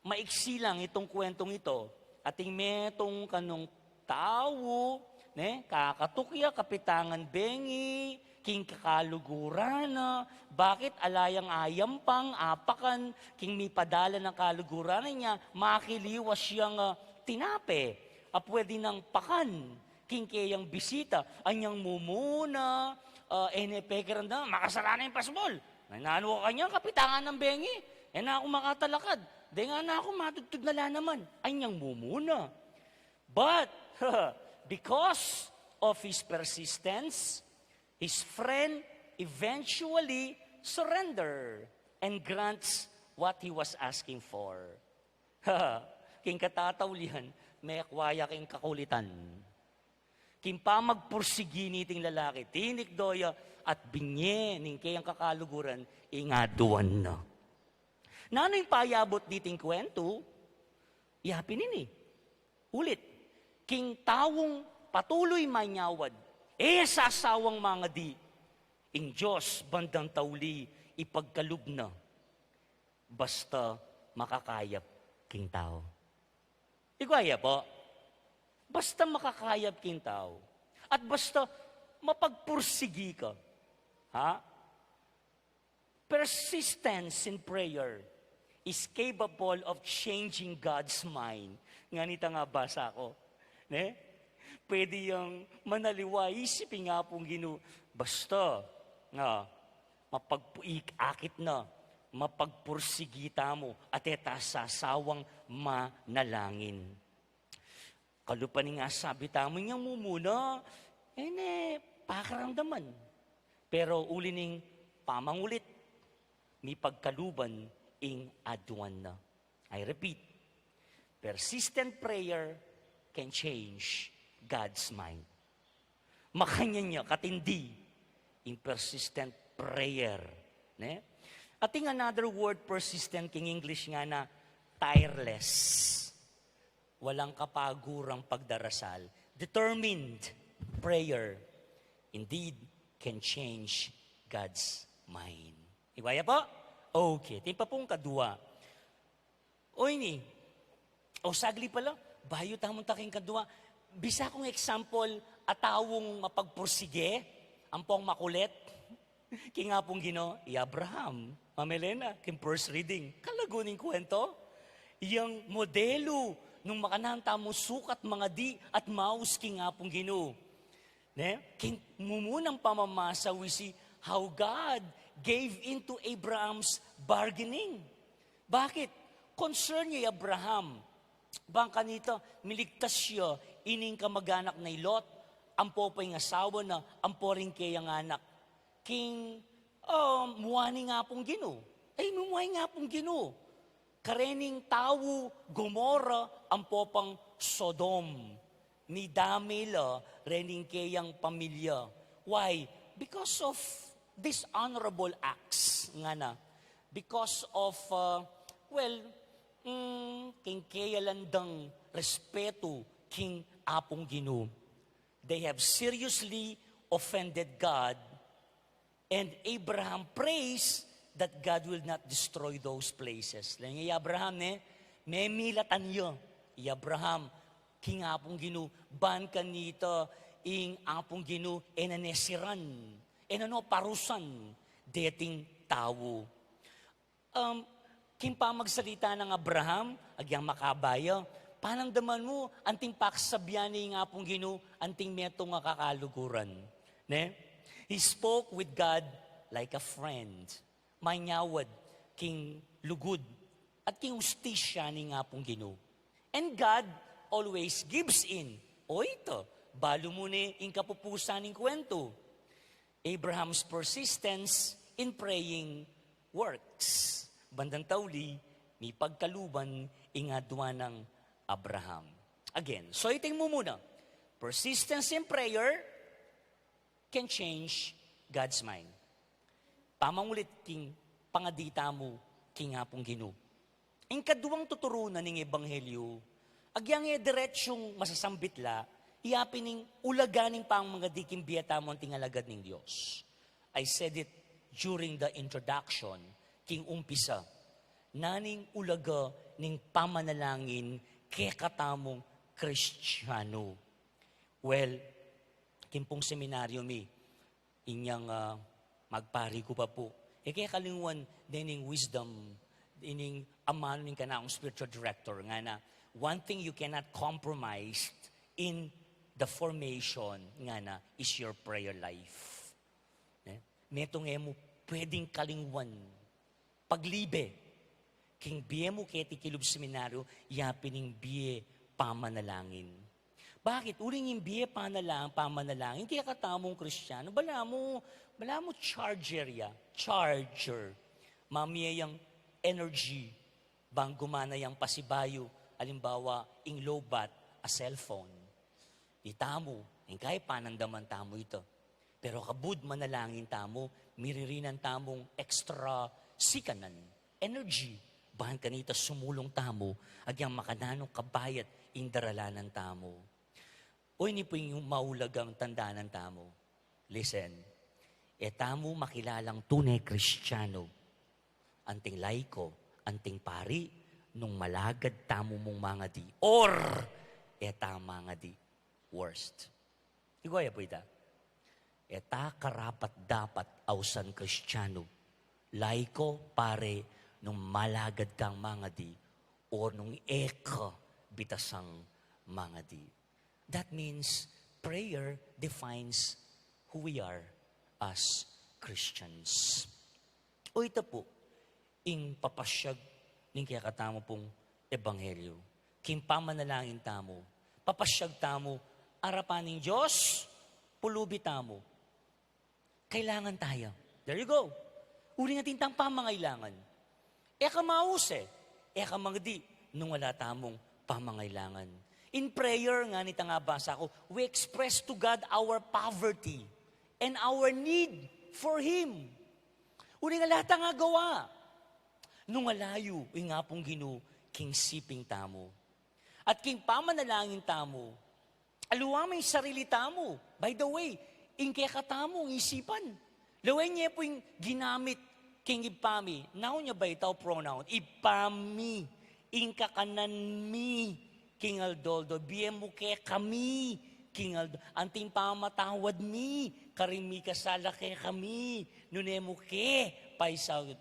Maiksi lang itong kwentong ito. Atin metung kanung tau, ne, kakatuk ya kapitangan bengi king kakaluguran na, bakit ala yang ayampang apakan king mipadalan a kaluguran na, inya makiliwas yang, ah, tinape a pwede nang pakan king keyang bisita. Anyang mumuna, ah, e ne pekiramdaman, makasarana ing pasbul. Nanu ka kanyan, kapitangan nang bengi? E na ku makatalakad. Deng ngana ku, matudtud na la naman. Anyang mumuna. But, because of his persistence, his friend eventually surrender and grants what he was asking for. King katataulian, mekwa ya king kakulitan. King pamagpursigi niting lalaki, tinikdo ya at binye ning keyang kakaluguran ing aduan na. Nanu ing payabut diting kwentu? Ya pin ini. Ulit, king taung patuluy manyawad, e sasawang mangadi, ing Dios bandang tauli ipagkalub na, basta makakayap king tau. Igwa ya pu. Basta makakayap king tau. At basta mapagpursigi ka. Ha? Persistence in prayer is capable of changing God's mind. Nganita nga basa ku, ne? Pwede yang manaliwa isip ing Apung Ginu. Basta, nga, mapagpuik-akit na, mapagpursigi tamu, at e ta sasawang manalangin. Kalupa ning asabi tamu, inyang mumuna, e ne pakiramdaman. Pero uli ning pamangulit, mipagkaluban ing aduan na. I repeat, persistent prayer can change God's mind. Makanyan ya katindi ing persistent prayer, ne? Ating another word, persistent, king English ngana, tireless. Walang kapagurang pagdarasal. Determined prayer. Indeed, can change God's mind. Iwaya po? Okay. Atin pa pung kadua. O ini, o saglit pala, bayu tamu nung king kadua. Bisa kung example, a taung mapagpursige, ampong makulit, king Apung Ginu, i Abraham. Mama Elena, king first reading, kalagu ning kwento, yang modelu nung makananu tamung sukat mangadi at maus king Apung Ginu. Ne? King mumunang pamamasa, we see how God gave in to Abraham's bargaining. Bakit? Concern ya i Abraham. Bang kanita, miligtas ya ining kamag-anak na i Lot, ampo pa ing asawa na, ampo ring keyang anak. King, um, mua ning Apung Ginu. Ay, mua ning Apung Ginu. Karening tau Gomorra, ampo pang Sodom. Midamay la rening keyang pamilya. Why? Because of dishonorable acts, ngana. Because of, uh, well, mm, king keya landang respetu king Apung Ginu. They have seriously offended God, and Abraham prays that God will not destroy those places. Lalu i Abraham, ne, memilatan ya i Abraham king Apung Ginu, ban kanita ing Apung Ginu e na ne siran, e na no parusan deting tau. Um, king pamagsalita nang Abraham, agyang makabaya, panamdaman mu, anting paksabian ning Apung Ginu, anting metung a kakaluguran. Ne? He spoke with God like a friend. Manyawad king lugud at king ustisya ning Apung Ginu. And God always gives in. O ita, balu mu ne ing kapupusan ning kwento. Abraham's persistence in praying works. Bandang tauli, mipagkaluban ing adwan nang Abraham. Again, so ita ing mumuna, persistence in prayer can change God's mind. Pamangulit king pangadi tamu king Apung Ginu. Ing kaduang tuturu na ning ebanghelyu, agyang e diretsyung masasambit la, iya pin ing ulaga ning pamangadi king bie tamu anting alagad ning Dios. I said it during the introduction, king umpisa, nanu ing ulaga ning pamanalangin kekatamung Kristiyanu. Well, king pung seminaryo mi, inyang, ah, magpari ku pa pu. E ke kalingwan dening wisdom, ining amanu ning kanakung spiritual director, ngana, one thing you cannot compromise in the formation, ngana, is your prayer life. Ne? Metung e mu pwedeng kalingwan. Paglibe, king bie mu keti kilub seminaryo, iya pin ing bie pamanalangin. Bakit? Uling ing bie panalang-, pamanalangin, kekatamung Kristiyanu, balamu, balamu charger ya, charger. Mamie yang energy, bang gumana yang pasibayu, alimbawa, ing lowbat a cellphone. Itamu, ing kaya panamdaman tamu ita. Pero kabud manalangin tamu, miririnan tamung extra sikanan, energy, ban kanita sumulung tamu, agyang makananu kabayat ing daralanan tamu. O ini pu ing maulagang tandanan tamu. Listen, e tamu makilalang tune Kristiyanu, anting laiko, anting pari, nung malagad tamu mung mangadi, or e ta mangadi. Worst. Igwa ya pu ita. E ta karapat-dapat ausan Kristiyanu, laiko, pari, nung malagad kang mangadi, or nung e ka bitasang mangadi. That means prayer defines who we are as Christians. O ita pu, ing papasyag ning kekatamu pung ebanghelyu. King pamanalangin tamu, papasyag tamu, arapan ning Dios, pulubi tamu. Kailangan taya. There you go. Uling atin tang pamangailangan. E ka maus e, e ka mangadi, nung ala tamung pamangailangan. In prayer, ngana itang abasa ku, we express to God our poverty and our need for Him. Uling ala tang agawa, nung ala yu ing Apung Ginu king siping tamu. At king pamanalangin tamu, aliwa mu ing sarili tamu. By the way, ing kekatamung isipan. Lawen ye pu ing ginamit king Ibpa mi. Noun ya ba ita o pronoun? Ibpa mi, ing kakanan mi king aldo-aldo, ibie mu kekami king aldo, anting pamatawad mi karing mikasala kekami, nune mu ke paisaut.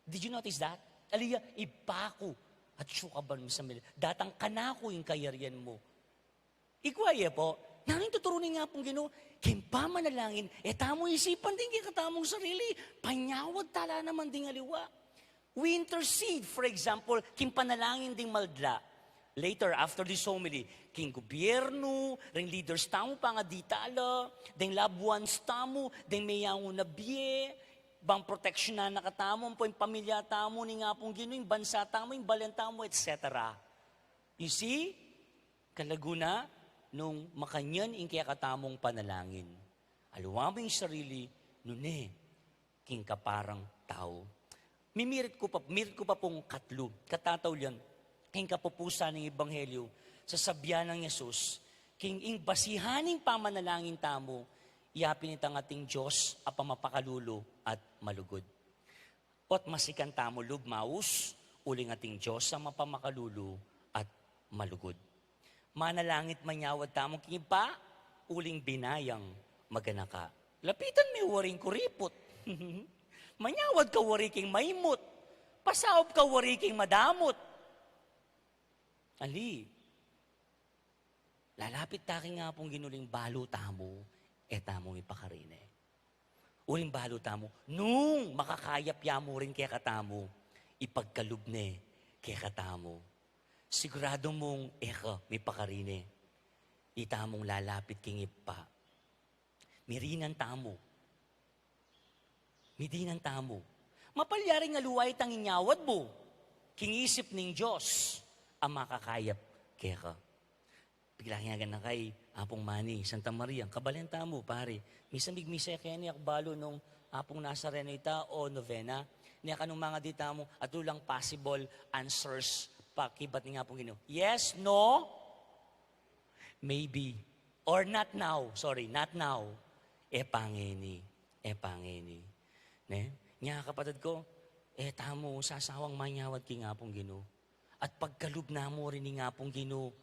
Did you notice that? Aliwa, Ibpa ku, atsu ka ban misamban, datang kanaku ing kayarian mu. Ikwa ye pu, nanu ing tuturu ning Apung Ginu? King pamanalangin, e tamu isipan ding kekatamung sarili, panyawad tala naman ding aliwa. We intercede, for example, king panalangin ding maladla. Later, after this homily, king gubyernu, ring leaders tamu pangadi tala, ding loved ones tamu, ding meyangu na bie, bang proteksyonan na katamu, ampo ing pamilya tamu ning Apung Ginu, ing bansa tamu, ing balen tamu, et cetera. You see? Kalagu na nung makanyan ing kekatamung panalangin. Aliwa mu ing sarili, nune king kaparang tau. Mimirit ku pa, mirit ku pa pung katlu, katataulian, king kapupusan ning ebanghelyu, sasabian nang Jesus, king ing basihan ning pamanalangin tamu, yapin itang ating Dios a mapakalulu at malugud. Ot masikan tamu lub maus, uling ating Dios a mapamakalulu at malugud. Manalangin, manyawad tamu king Ibpa, uling binayang maganaka. Lapitan me wari king kuriput. Manyawad ka wari king maimut. Pasaup ka wari king madamut. Ali, lalapit ta king Apung Ginu uling balu tamu, e tamu mipakarine. Uling balu tamu, nung makakayap ya mu rin kekatamu, ipagkalub ne kekatamu. Siguradu mung e ka mipakarine, itamung lalapit king Ibpa. Mirinan tamu. Midinan tamu. Mapalyaring aliwa itang inyawad mu king isip ning Dios a makakayap keka. Bigla king aganaka i Apung Manny, Santa Maria, kabalen tamu, pari. Misan migmisa keni, aku balu nung Apung Nazareno ita o novena. Nia kanung mangadi tamu, atiu lang possible answers pakibat ning Apung Ginu. Yes, no, maybe. Or not now. Sorry, not now. E pa ngeni. E pa ngeni. Ne? Nia, kapatad ku, e tamu sasawang manyawad king Apung Ginu. At pagkalub na mu rin ning Apung Ginu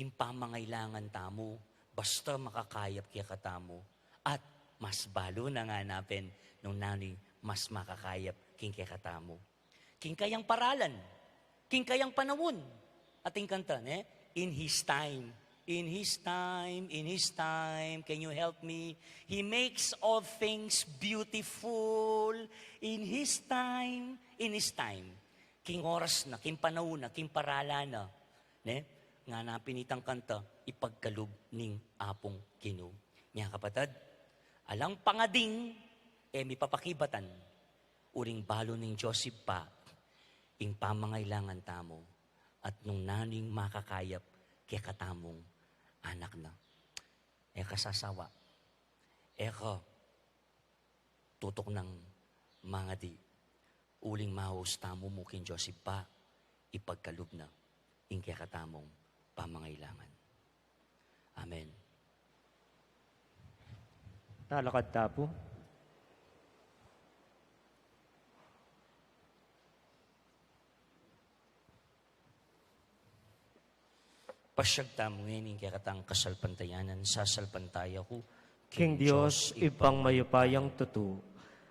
ing pamangailangan tamu, basta makakayap kekatamu. At mas balu na ngana pin nung nanu ing mas makakayap king kekatamu. King kayang paralan, king kayang panaun. Ating kanta, ne? In His time, in His time, in His time, can you help me? He makes all things beautiful in His time, in His time. King oras na, king panaun na, king paralan na, ne? Ngana pin itang kanta, ipagkalub ning Apung Ginu. Nia kapatad, alang pangading e mipapakibatan, uling balu ning Dios Ibpa ing pamangailangan tamu, at nung nanu ing makakayap kekatamung anak na. E ka sasawa, e ka tutuknang mangadi, uling maus tamu mu king Dios Ibpa, ipagkalub na ing kekatamung pamangailangan. Amen. Talakad ta pu. Pasyag tamu ngeni ing kekatang kasalpantayanan. Sasalpantaya ku king Dios, Ibpang mayupayang tutu,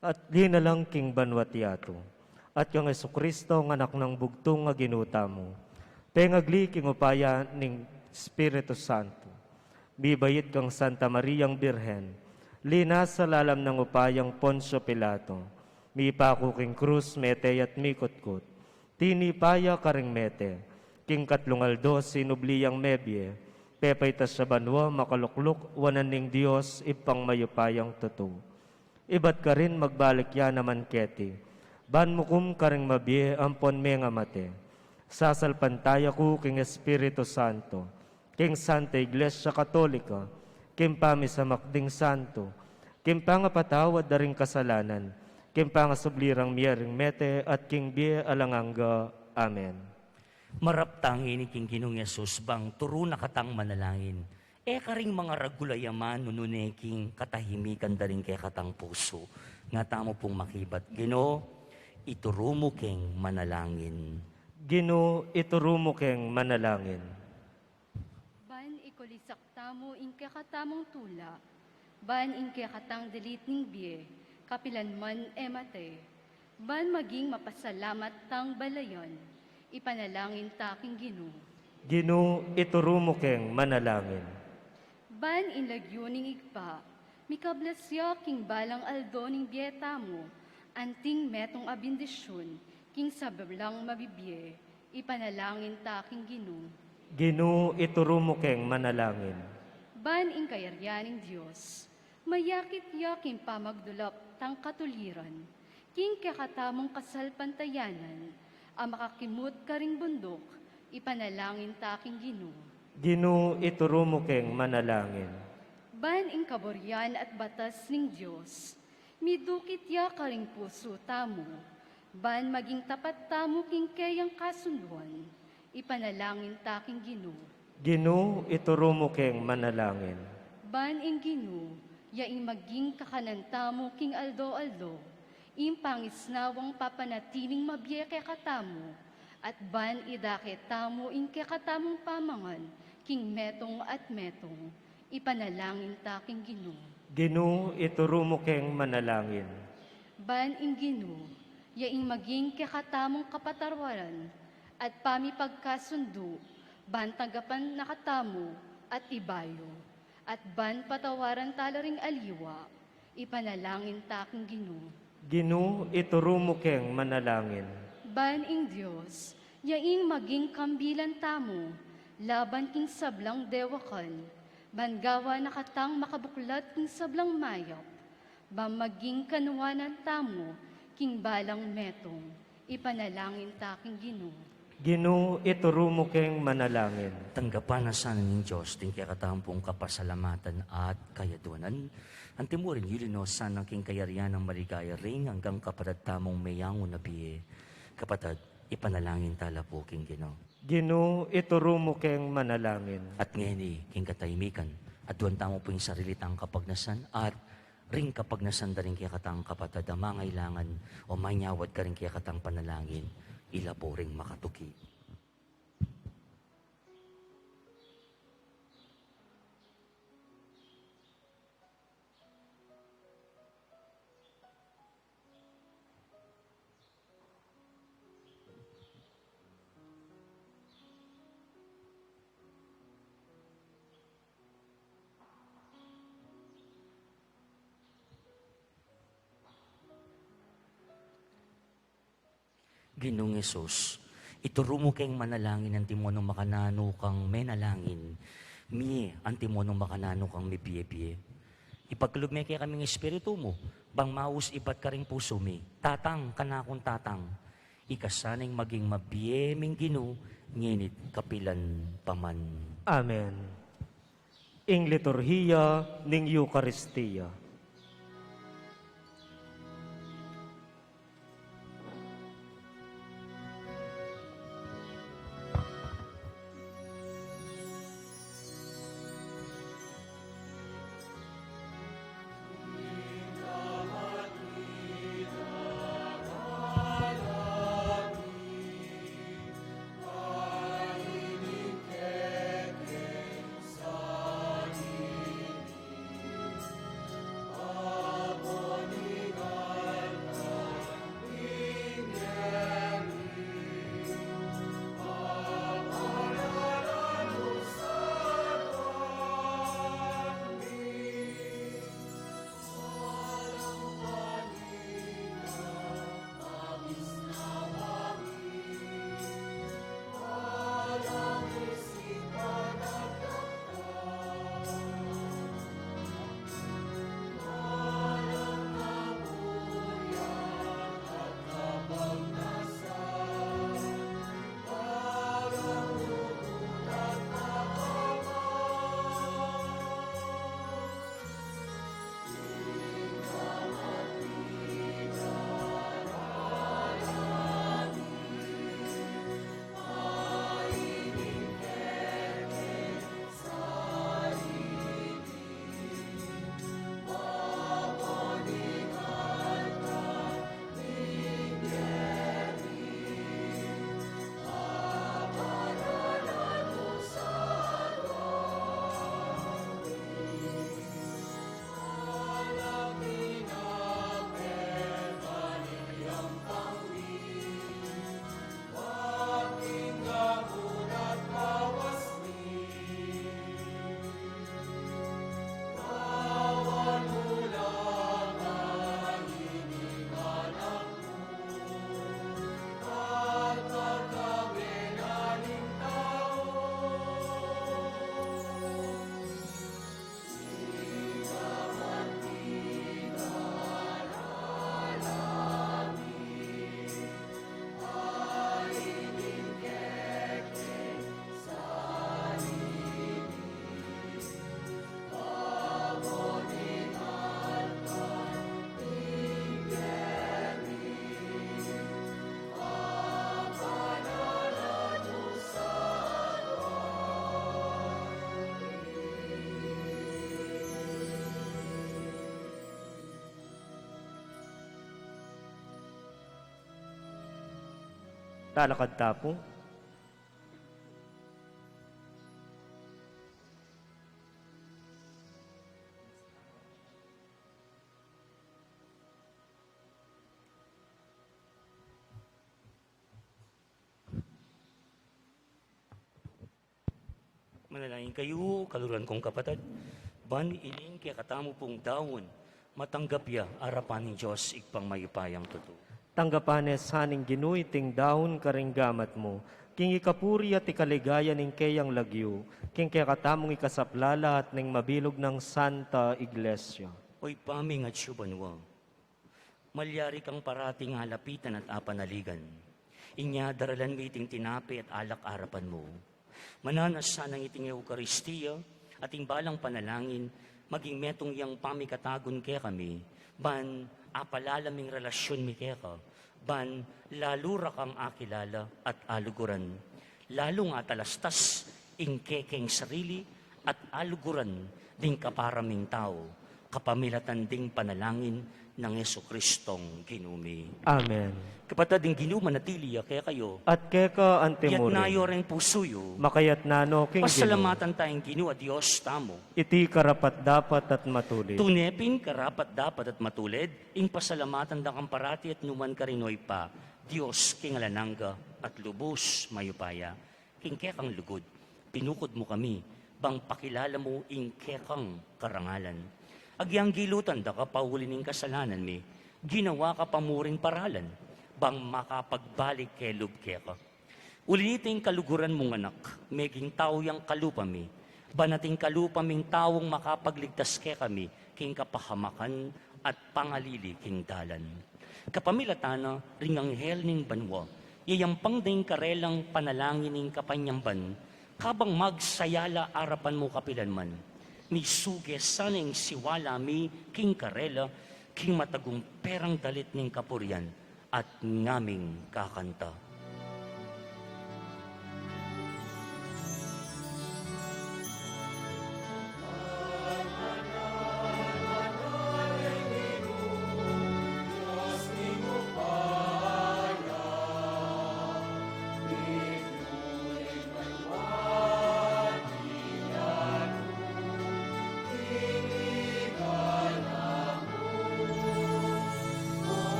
at linalang king banua't yatu, at kang Jesucristo, a Anak nang bugtung a Ginu tamu, pengagli king upaya ning Espiritu Santo, mibait kang Santa Mariang Birhen, linasa lalam nang upayang Poncio Pilato, mipaku king krus, mete ya at mikutkut, tinipa ya karing mete, king katlung aldo sinubli yang mebie, pepaitas ya banua, makalukluk wanan ning Dios Ibpang mayupayang tutu. Ibat karin magbalik ya naman keti, ban mukum karing mabie ampon mengamate. Sasalpantaya ku king Espiritu Santo, king Santa Iglesia Katolika, king pamisamak ding santo, king pangapatawad da ring kasalanan, king pangasubli rang mie ring mete, at king bie alang angga. Amen. Marap ta ngeni king Ginung Jesus, bang turu na katang manalangin. E karing mangaragul a yaman, nune king katahimikan da ring kekatang pusu. Nga tamu pung makibat, Ginu, ituru mu keng manalangin. Ginu, ituru mu keng manalangin. Ban ikulisak tamu ing kekatamung tula, ban ing kekatang dilit ning bie, kapilan man e mate, ban maging mapasalamat tang balayan, ipanalangin ta king Ginu. Ginu, ituru mu keng manalangin. Ban ing lagyu ning Ibpa, mikablas ya king balang aldo ning bie tamu, anting metung a bendisyun, king sablang mabibie, ipanalangin ta king Ginu. Ginu, ituru mu keng manalangin. Ban ing kayarian ning Dios, mayakit ya king pamagdulap tang katuliran, king kekatamung kasalpantayanan, a makakimut karing bunduk, ipanalangin ta king Ginu. Ginu, ituru mu keng manalangin. Ban ing kaburian at batas ning Dios, midukit ya karing pusu tamu, ban maging tapat tamu king keyang kasunduan, ipanalangin ta king Ginu. Ginu, ituru mu keng manalangin. Ban ing Ginu, ya ing maging kakanan tamu king aldo-aldo, ing pangisnawang papanatiling mabie kekatamu, at ban idake tamu ing kekatamung pamangan, king metung at metung, ipanalangin ta king Ginu. Ginu, ituru mu keng manalangin. Ban ing Ginu, ya ing maging kekatamung kapatawaran, at pamipagkasundu, ban tanggapan na katamu, at ibayu, at ban patawaran ta la ring aliwa, ipanalangin ta king Ginu. Ginu, ituru mu keng manalangin. Ban ing Dios, ya ing maging kambilan tamu, laban king sablang dewakan, ban gawa na katang makabuklat king sablang mayap, ban maging kanuanan tamu, king balang metung, ipanalangin ta king Ginu. Ginu, ituru mu keng manalangin. Tanggapan na sana ning Dios ding kekatamung kapasalamatan at kayaduanan. Antimo rin, yuli no sana king kayarian nang maligaya ring anggang kapatad tamung meyangu na bie. Kapatad, ipanalangin ta la pu king Ginu. Ginu, ituru mu keng manalangin. At ngeni, king katahimikan, aduan tamu pu ing sarili tang kapagnasan at ring kapagnasan da ring kekatang kapatad a mangailangan o manyawad karing kekatang panalangin, ila pu ring makatuki. Ginung Jesus, ituru mu keng manalangin antimo nung makananu kang menalangin, mie antimo nung makananu kang mebie-bie. Ipagkalub me kekami ing Espiritu mu, bang maus ibat karing pusu mi. Tatang, kanakung tatang, ika sana ing maging mabie ming Ginu, ngeni't kapilan pa man. Amen. Ing liturhiya ning Eukaristia. Lalakad ta pu. Manalangin kayu, kaluguran kung kapatad, ban ining kekatamu pung daun, matanggap ya arapan ning Dios Ibpang mayupayang tutu. Tanggapan ne sa ning Ginu iting daun karing gamat mu, king ikapuri at ikaligaya ning keyang lagyu, king kekatamung ikasaplala at ning mabilug nang Santa Iglesia. O Ibpa mi a atsu banua, malyari kang parating alapitan at apanaligan. Inya daralan mi iting tinape at alak arapan mu. Mananu na sanang iting Eukaristia at ing balang panalangin maging metung yang pamikatagun kekami, ban apalalam ing relasyun mi keka, ban lalu ra kang akilala at aluguran, lalu ngang atalastas ing kekeng sarili at aluguran ding kapara ming tau, kapamilatan ding panalangin nang Jesucristong Ginu mi. Amen. Kapatad, ing Ginu manatili ya kekayu. At keka antimurin. Itas yu reng pusu yu. Makaitas na no king Ginu. Pasalamatan taya ing Ginu a Dios tamu. Iti karapat-dapat at matulid. Tune pin karapat-dapat at matulid, ing pasalamatan da kang parati at nukarin man, o Ibpa, Dios king alang angga at lubus mayupaya. King kekang lugud, pinukud mu kami, bang pakilala mu ing kekang karangalan. Agyang gilutan da ka pauli ning kasalanan mi, ginawa ka pa mu ring paralan, bang makapagbalik kelub keka. Uli na niti ing kaluguran mung Anak, meging tau yang kalupa mi, ban ating kalupa ming taung makapagligtas kekami, king kapahamakan at pangalili king dalan. Kapamilatan na ring anghel ning banua, yayampang da ing karelang panalangin ning kapanyamban, kabang magsayala arapan mu kapilan man. Misuge sana ing siwala mi king karela, king matagumpe rang dalit ning kapurian, at ngaming kakanta.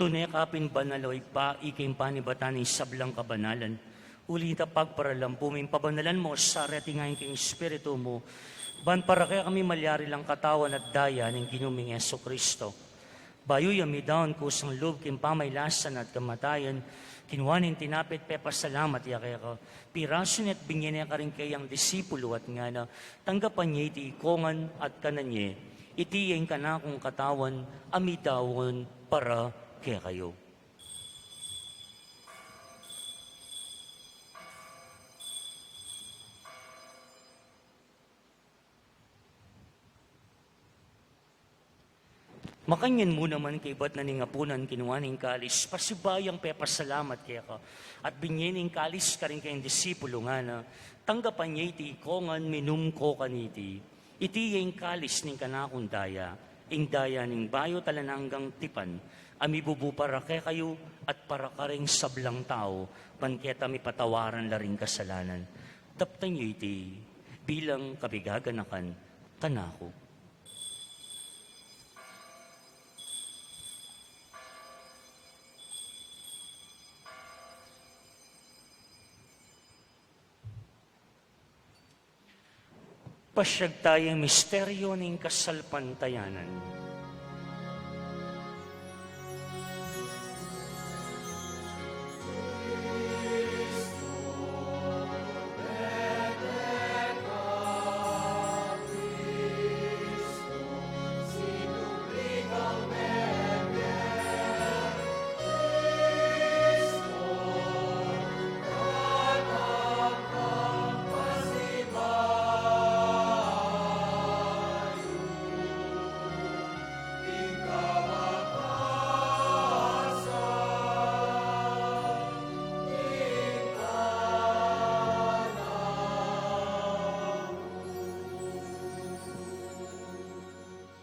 Tune ka pin banal, o Ibpa, ika ing panibatan ning sablang kabanalan. Uli na nita pagparalampu ming pabanalan mu sa reti ngan king Espiritu mu, ban para kekami malyari lang katawan at daya ning Ginu ming Jesucristo. Bayu ya midaun kusang lub king pamailasan at kamatayan, kinua ne ing tinape at pepasalamat ya keka, pirasu ne at binye ne karing keyang disipulu at ngana: Tanggapan ye iti ikongan at kanan ye, iti ya ing kanakung katawan a midaun para kekayu. Makanyan mu naman kaibat na ning apunan, kinua ne ing kalis, pasibayu yang pepasalamat keka, at binye ne ing kalis karing keyang disipulu, ngana: Tanggapan ye iti ikongan, minum ko kaniti. Iti ya ing kalis ning kanakung daya, ing daya ning bayu at alang anggang tipan, a mibubu para kekayu at para karing sablang tau, ban keta mipatawaran la ring kasalanan. Daptan ye iti bilang kapigaganakan kanaku. Pasyag taya ing misteryo ning kasalpantayanan.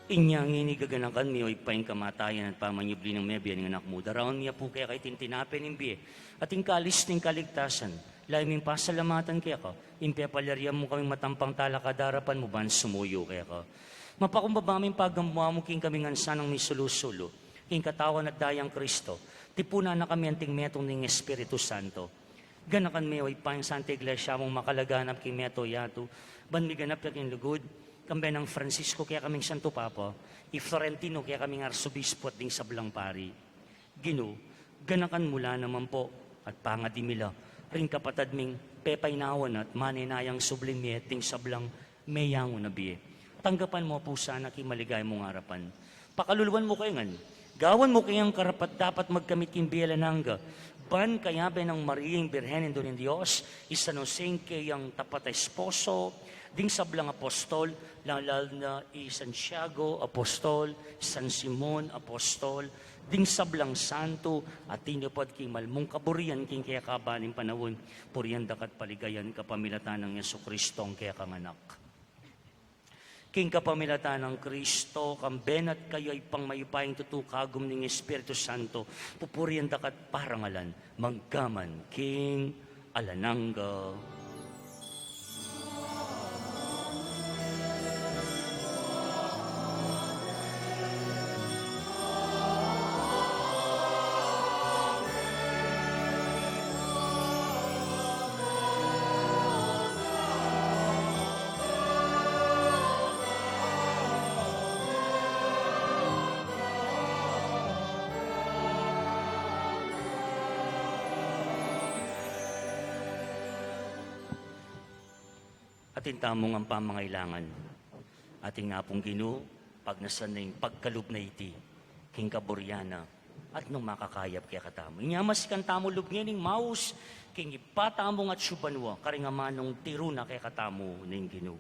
Inya ngeni gaganakan mi, o Ibpa, ing kamatayan at pamanyubli nang mebie ning Anak mu. Daraun mi pu keka iting tinape ning bie at ing kalis ning kaligtasan. Lalu ming pasalamatan keka, ing pepalyarian mu kaming matampang talakad king arapan mu ban sumuyu keka. Mapakumbaba ming pagamua mu king kaming ngan sanang misulu-sulu king katawan at dayang Kristo. Tipunan na kami anting metung ning Espiritu Santo. Ganakan me, o Ibpa, ing Santa Iglesia mung makalaganap king mabilug a yatu, ban miganap ya king lugud, kambe nang Francisco kekaming Santo Papa, i Florentino kekaming Arsobispo at ding sablang pari. Ginu, ganakan mu la naman pu at pangadi mi la ring kapatad ming pepainawa na at manenayang subling mie at ding sablang meyangu na bie. Tanggapan mu pu sana king maligaya mung arapan. Pakaluluan mu kaya ngan. Gawan mu kayang karapat-dapat magkamit king bie alang angga. Ban kayabe nang Maria ing Birhen, Indu ning Dios, i San Jose ing kayang tapat a esposo, ding sablang apostol, lalu na i Santiago apostol, San Simon apostol, ding sablang santo a tinupad king malmung kaburian king kekaban ning panaun, purian da ka at paligayan kapamilatan nang Jesucristo a kekang Anak. King kapamilatan nang Kristo, kambe na at kaya, Ibpang mayupayang tutu, kagum ning Espiritu Santo, pupurian da ka at parangalan, mangga man king alang angga. Atin tamung pamangailangan. Atin na pung Ginu, pagnasan na ing pagkalub na iti king kaburian na, at nung makakayap kekatamu. Inya masikan tamu lub ngening maus king Ibpa tamung atsu banua, karing amanung tiru na kekatamu ning Ginu.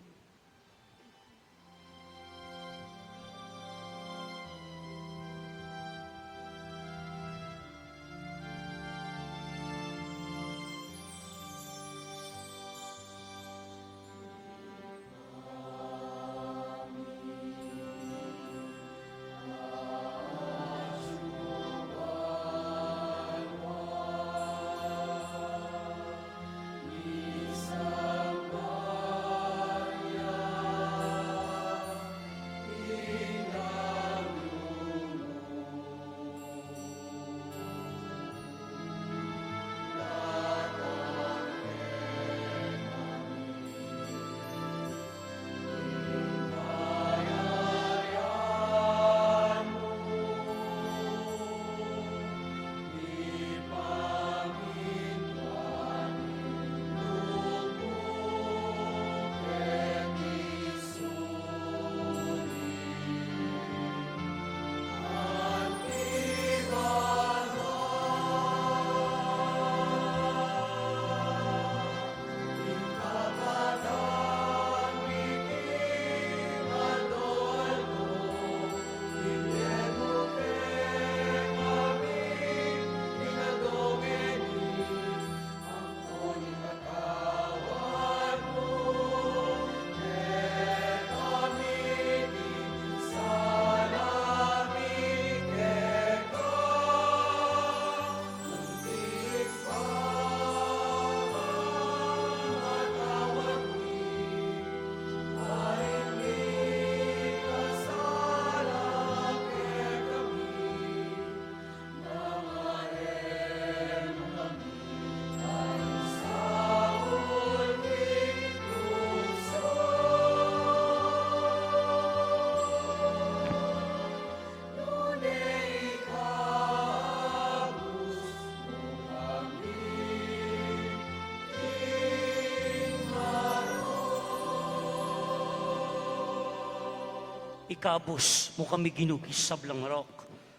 Ikabus mu kami, Ginu, king sablang rok.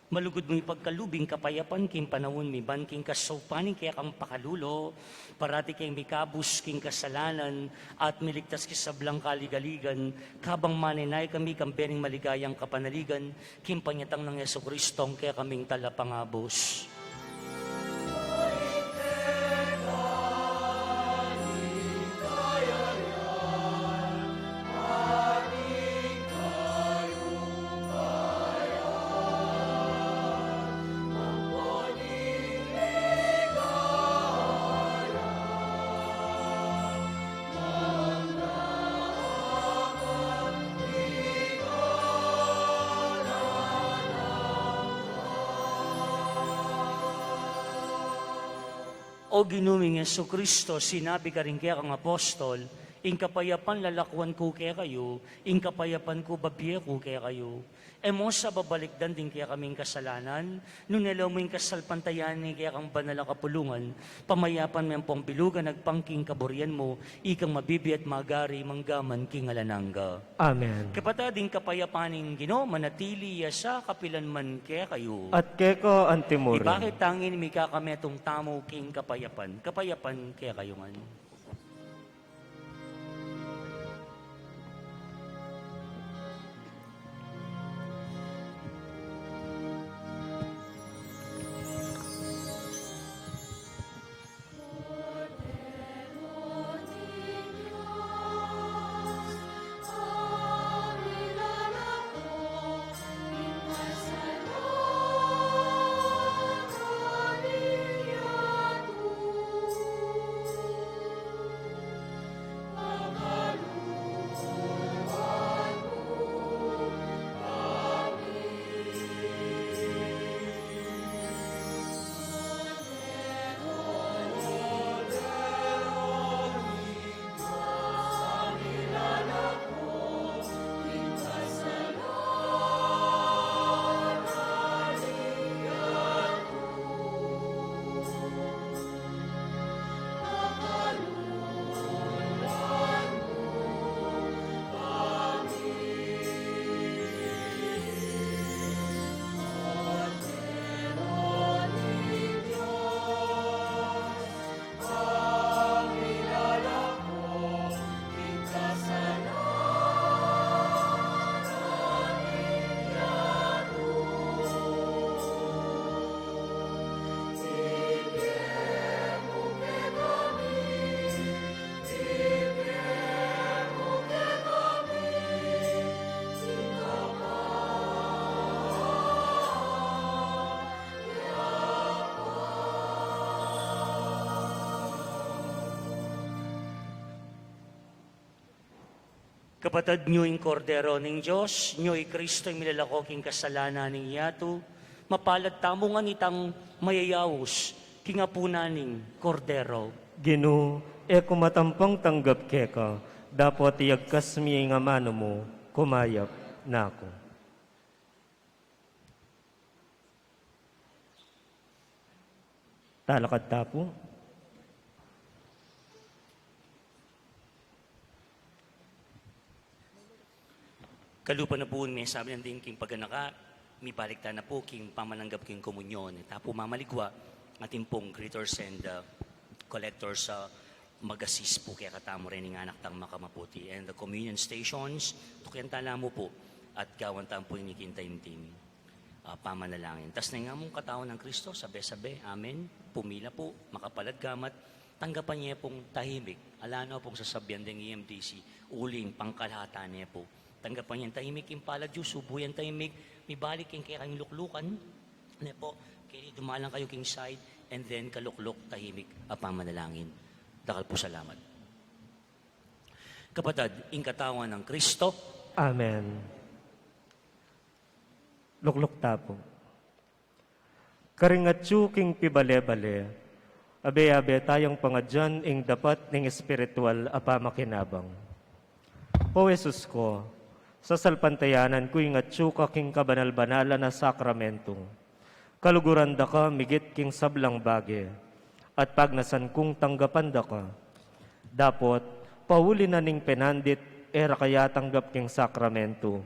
Malugud mung ipagkalub ing kapayapan king panaun mi, ban king kasaupan ning kekang pakalulu, parati keng mikabus king kasalanan at miligtas king sablang kaligaligan, kabang manenaya kami kambe ning maligayang kapanaligan king panyatang nang Jesucristo, a kekaming Talapangabus. O Ginu ming Jesucristo, sinabi ka karing kekang apostol, "Ing kapayapan lalakwan ku kekayu, ing kapayapan ku babie ku kekayu." E mu sa babalikdan ding kekaming kasalanan, nune lawen mu ing kasalpantayanan ning kekang banal a kapulungan, pamayapan me ampong bilugan agpang king kaburian mu, ikang mabibie at magari mangga man king alang angga. Amen. Kapatad, ing kapayapan ning Ginu manatili ya sa kapilan man kekayu. At keka anti murin. Ibakit tangin mikakametung tamu king kapayapan, kapayapan kekayu ngan. Kapatad, nyo ing Kordero ning Dios, nyo i Kristo ing milalako king kasalanan ning yatu. Mapalad tamu ngan itang mayayaus king apunan ning Kordero. Ginu, e ku matampang tanggap keka, dapot iyagkas mi ing amanu mu, kumayap na ku. Talakad ta pu. Kalupa na pu ning mesabi nandin king paganaka, mibalik ta na pu king pamananggap king komunyon. Tamu pu mamaligwa, atin pung greeters and, uh, collectors, uh, mag-assist pu kekatamu reng anak tang makamaputi. And the communion stations, tukian ta la mu pu, at gawan ta pu ini king taimtim a pamanalangin. Tas na ing ngan mung katawan nang Kristo, sabe-sabe, amen. Pumila pu, makapal at gamat, tanggapan ye pung tahimik. Ala no pung sasabian deng E M D C, uling pangkalahatan ne pu. Tanggapan ye ing tahimik, ing palad yu, subu ye ing tahimik, mibalik king kekayung luklukan ne pu, keni dumalang kayu king side, and then kalukluk, tahimik a pamanalangin. Dakal pu salamat. Kapatad, ing katawan nang Kristo. Amen. Lukluk ta pu. Karing atyu king pibale-bale, abe-abe tayang pangadyan ing dapat ning espiritual a pamakinabang. O Jesus ku, sasalpantayanan ku ing atyu ka king kabanal-banalan a sakramento. Kaluguran da ka migit king sablang bage, at pagnasan kung tanggapan da ka. Dapot, pauli na ning penandit e ra ka yatanggap king sakramento,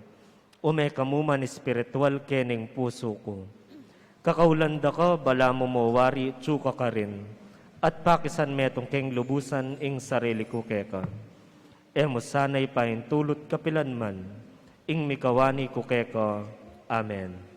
Ume ka mu man espiritual keng pusu ku. Kakaulan da ka, balamu mo wari atsu ka karin, at pakisan metung keng lubusan ing sarili ku keka. E mu sana paintulut kapilan man ing mikawani ku keka. Amen.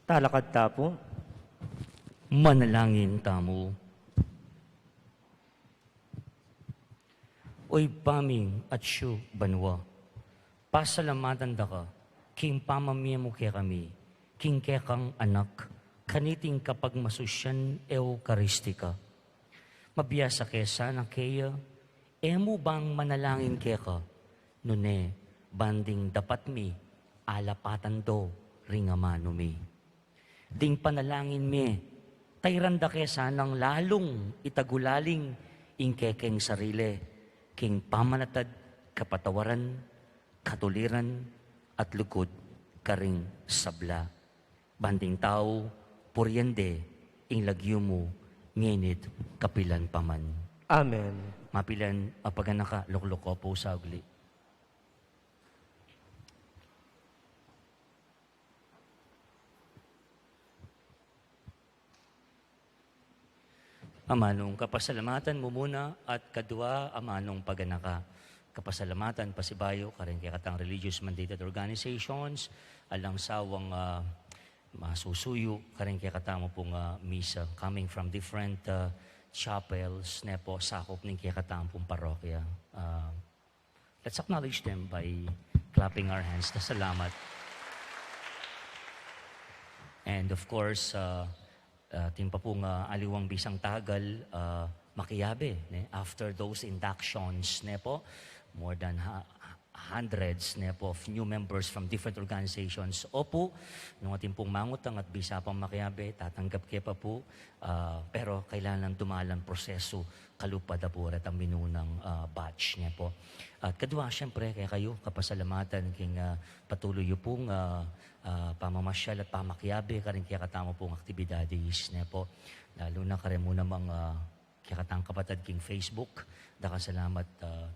Talakad ta pu. Manalangin tamu. O Ibpa ming atsu banua, pasalamatan da ka king pamamie mu kekami king kekang Anak kaniting kapagmasusyan Eukaristika. Mabiasa ke sana keya, e mu bang manalangin keka, nune ban ding dapat mi alapatan do ring amanu mi. Ding panalangin mi, tairan da ke sanang lalung itagulaling ing kekeng sarili king pamanatad, kapatawaran, katuliran, at lugud karing sabla. Ban ding tau purian de ing lagyu mu, ngeni't kapilan pa man. Amen. Mapilan a paganaka, lukluk ko pu sa ugli. Amanung kapasalamatan mumuna at kadua amanung paganaka. Kapasalamatan pasibayu karing kekatang religious mandated organizations, alang sawang, ah, masusuyu karing kekatamu pung, ah, misa, coming from different, ah, chapels, ne po, sakup ning kekatamu pung parokya. Ah, Let's acknowledge them by clapping our hands. Salamat. And of course, uh, uh, atin pa pung, uh, aliwang bisang tagal, uh, makiabe, ne? After those inductions, ne po, more than ha-, hundreds, ne po, of new members from different organizations. Opu, nung atin pung mangutang at bisa pang makiabe, tatanggap ke pa pu, ah, pero kailangan dumalan prosesu kalupa da pu reta minunang, ah, batch, ne po. At kadua, siyempre, kekayu, kapasalamatan king, ah, patuloy yu pung, ah, ah, pamamasyal at pamakiabe karing kekatamu pung aktibidades, ne po. Lalu na kareng mu namang, ah, kekatang kapatad king Facebook, dakal salamat, ah,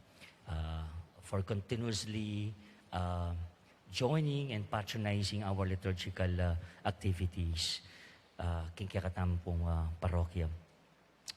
ah, for continuously, ah, joining and patronizing our liturgical, ah, activities, ah, king kekatamu pung, ah, parokya.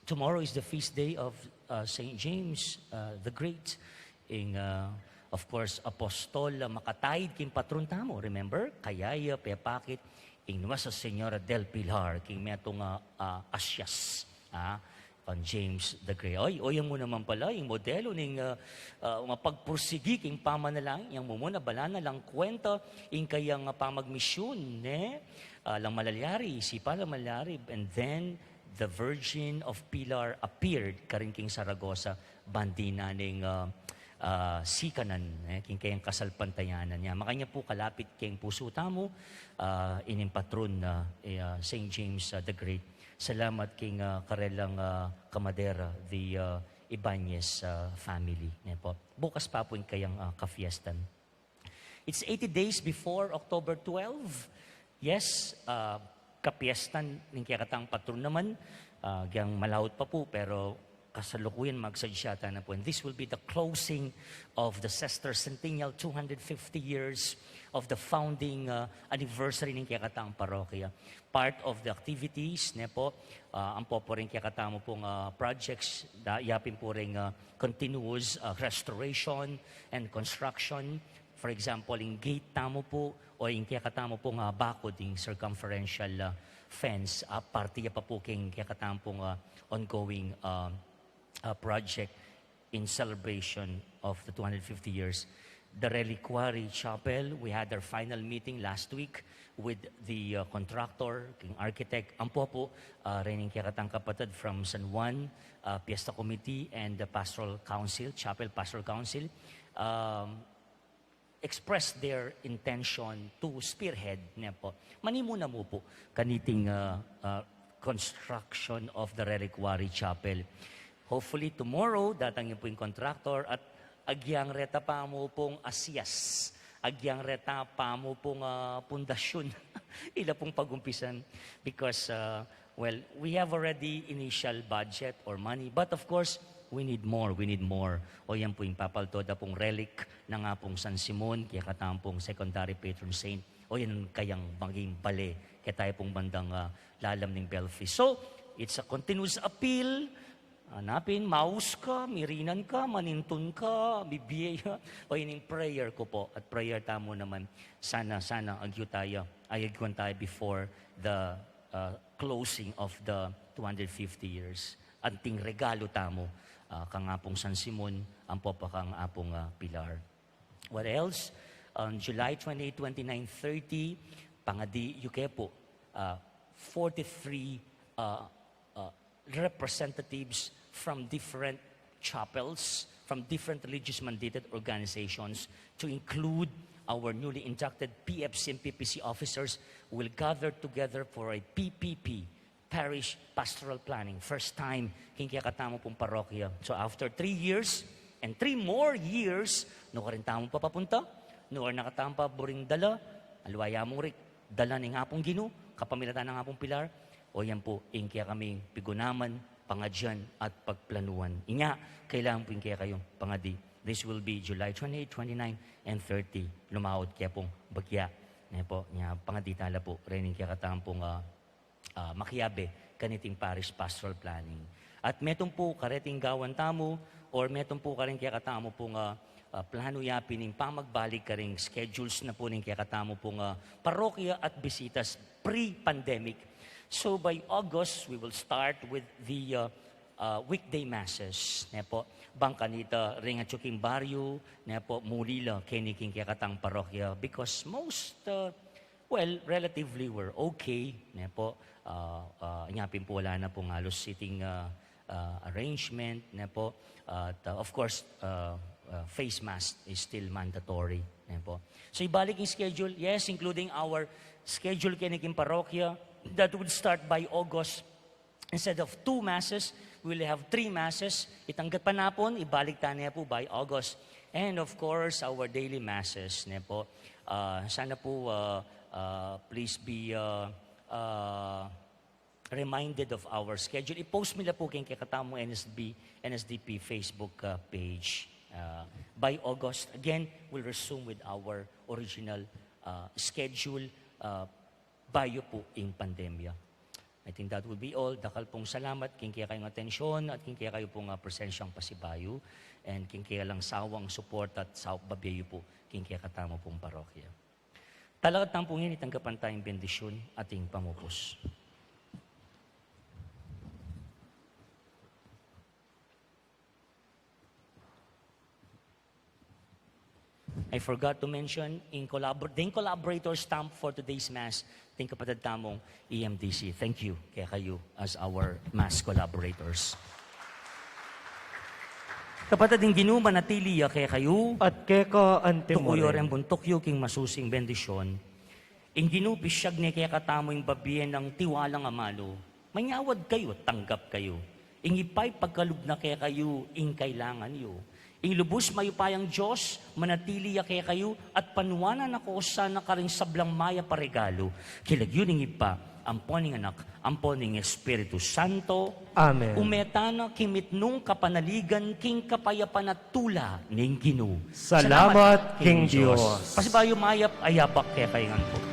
Tomorrow is the feast day of, uh, Saint James, uh, the Great. Ing, uh, of course, apostol, uh, makataid king patron tamu. Remember? Kaya ya pepakit ing Nuestra Señora del Pilar king metung, uh, uh, Asias, ah, kan James the Great. Oy, oy, yang mu naman pala, ing modelo ning, uh, uh, mapagpursigi king pamanalangin, yang mumuna bala na lang kwenta ing kayang, uh, pamagmisyun, ne? Uh, lang malalyari, isipan lang malalyari, and then the Virgin of Pilar appeared karin king Saragossa, ban dinan ning, ah, ah, sikanan, eh, king kayang kasalpantayanan ya. Makanyan pu kalapit king pusu tamu, ah, ining patron na, eh, ah, Saint James, ah, the Great. Salamat king, ah, karelang, ah, kamadera, the, ah, Ibanez, ah, family, ne po. Bukas pa pu ing kayang, ah, kafiestan. It's eighty days before October twelve. Yes, ah, kapiestan ning kekatang patron naman, ah, agyang malaut pa pu, pero kasalukuyan magsadya tana pu. And this will be the closing of the sesquicentennial, two hundred fifty years of the founding, ah, anniversary ning kekatang parokya. Part of the activities, ne po, ah, ampo pu ring kekatamu pung, ah, projects, da, yapin pu ring, ah, continuous, ah, restoration and construction. For example, ing gate tamu pu, o ing kekatamu pung, ah, bakud, ing circumferential, ah, fence, ah, parte ya pa pu king kekatamu pung, ah, ongoing, ah, ah, project in celebration of the two hundred fifty years. The Reliquary Chapel, we had our final meeting last week with the, ah, contractor, king architect, ampo pu, ah, reng kekatang kapatad from San Juan, ah, Fiesta Committee and the Pastoral Council, Chapel Pastoral Council. Um, express their intention to spearhead, ne po. Manimuna mu pu kaniting, ah, ah, construction of the reliquary chapel. Hopefully tomorrow, datang ya pu ing contractor at agyang reta pa mu pung asias, agyang reta pa mu pung, ah, pundasyun. Ila pung pagumpisan because, ah, well, we have already initial budget or money, but of course, we need more, we need more. O yan pu ing papalto da pung relic nang Apung San Simon, kekatamu pung secondary patron saint. O yan kayang maging bale keta ya pung bandang, ah, lalam ning belfry. So, it's a continuous appeal. Hanapin, maus ka, mirinan ka, manintun ka, bibie ya. O yan ing prayer ku pu, at prayer tamu naman. Sana, sana, agyu taya. ayagwan tamu before the, uh, closing of the two hundred fifty years. Anting regalu tamu, uh, kang Apung San Simon, ampo pa kang Apung, uh, Pilar. What else? On July twenty-eight, twenty-nine, thirty, pangadi yu ke pu, uh, forty-three, uh, uh, representatives from different chapels, from different religious mandated organizations, to include our newly inducted P F C and P P C officers will gather together for a P P P, Parish Pastoral Planning. First time king kekatamu pung parokya. So after three years, and three more years, nukarin tamu pa papunta, nukarin na katamu pa buring dala, aliwa ya mu ri, dala ning Apung Ginu, kapamilatan nang Apung Pilar, o yan pu ing kekaming pigunaman, pangadyan, at pagplanuan. Inya, kailangan pu ing kekayung pangadi. This will be July twenty-eight, twenty-nine, and thirty. Lumaut ke pung bagya. Ne pu, inya pangadi tala pu, reni ing kekatamu pung, ah, ah, makiabe kaniting parish pastoral planning. At metung pu kareting gawan tamu, or metung pu karing kekatamu pung, ah, ah, planu ya pin ing pamagbalik karing schedules na pu ning kekatamu pung, ah, parokya at bisitas pre-pandemic. So by August, we will start with the, ah, ah, weekday masses, ne pu. Bang kanita ring atyu king baryu, ne pu, muli la keni king kekatang parokya, because most, ah, well, relatively we're okay, ne pu. Ah, ah, inya pin pu wala na pung halos seating, ah, ah, arrangement, ne pu. At, ah, of course, ah, ah, face mask is still mandatory, ne pu. So ibalik ing schedule, yes, including our schedule keni king parokya, that would start by August. Instead of two masses, we'll have three masses. Itang gatpanapun, ibalik ta ne pu by August. And of course, our daily masses, ne pu. Ah, sana pu, ah, ah, please be, ah, ah, reminded of our schedule. I-post mi la pu king kekatamung N S B, N S D P Facebook, ah, page. Ah, by August, again, we'll resume with our original, ah, schedule, ah, bayu pu ing pandemya. I think that would be all. Dakal pung salamat king kekayung atensyon at king kekayu pung, ah, presensyang pasibayu, and king kekayu lang sawang suporta at saup babie yu pu king kekatamu pung parokya. Talakad tamu pu ngeni, tanggapan taya ing bendisyun at ing pamupus. I forgot to mention, ing collabor-, deng collaborator stamp for today's Mass, deng kapatad tamung E M D C. Thank you kekayu as our Mass collaborators. Kapatad, ing Ginu manatili ya kekayu. At keka antimurin. Tukuyu reng buntuk yu king masusing bendisyon. Ing Ginu pisyag ne kekatamu ing babie nang tiwalang amalu. Manyawad kayu, tanggap kayu. Ing Ibpa pagkalub na kekayu ing kailangan yu. Ing lubus mayupayang Dios manatili ya kekayu at panuanan na ko sana karing sablang mayap a regalu. King lagyu ning Ibpa, ampo ning Anak, ampo ning Espiritu Santo. Amen. Ume tana king mitmung kapanaligan king kapayapan at tula ning Ginu. Salamat king Dios. Pasibayu mayap a yabak kekayu ngan pu.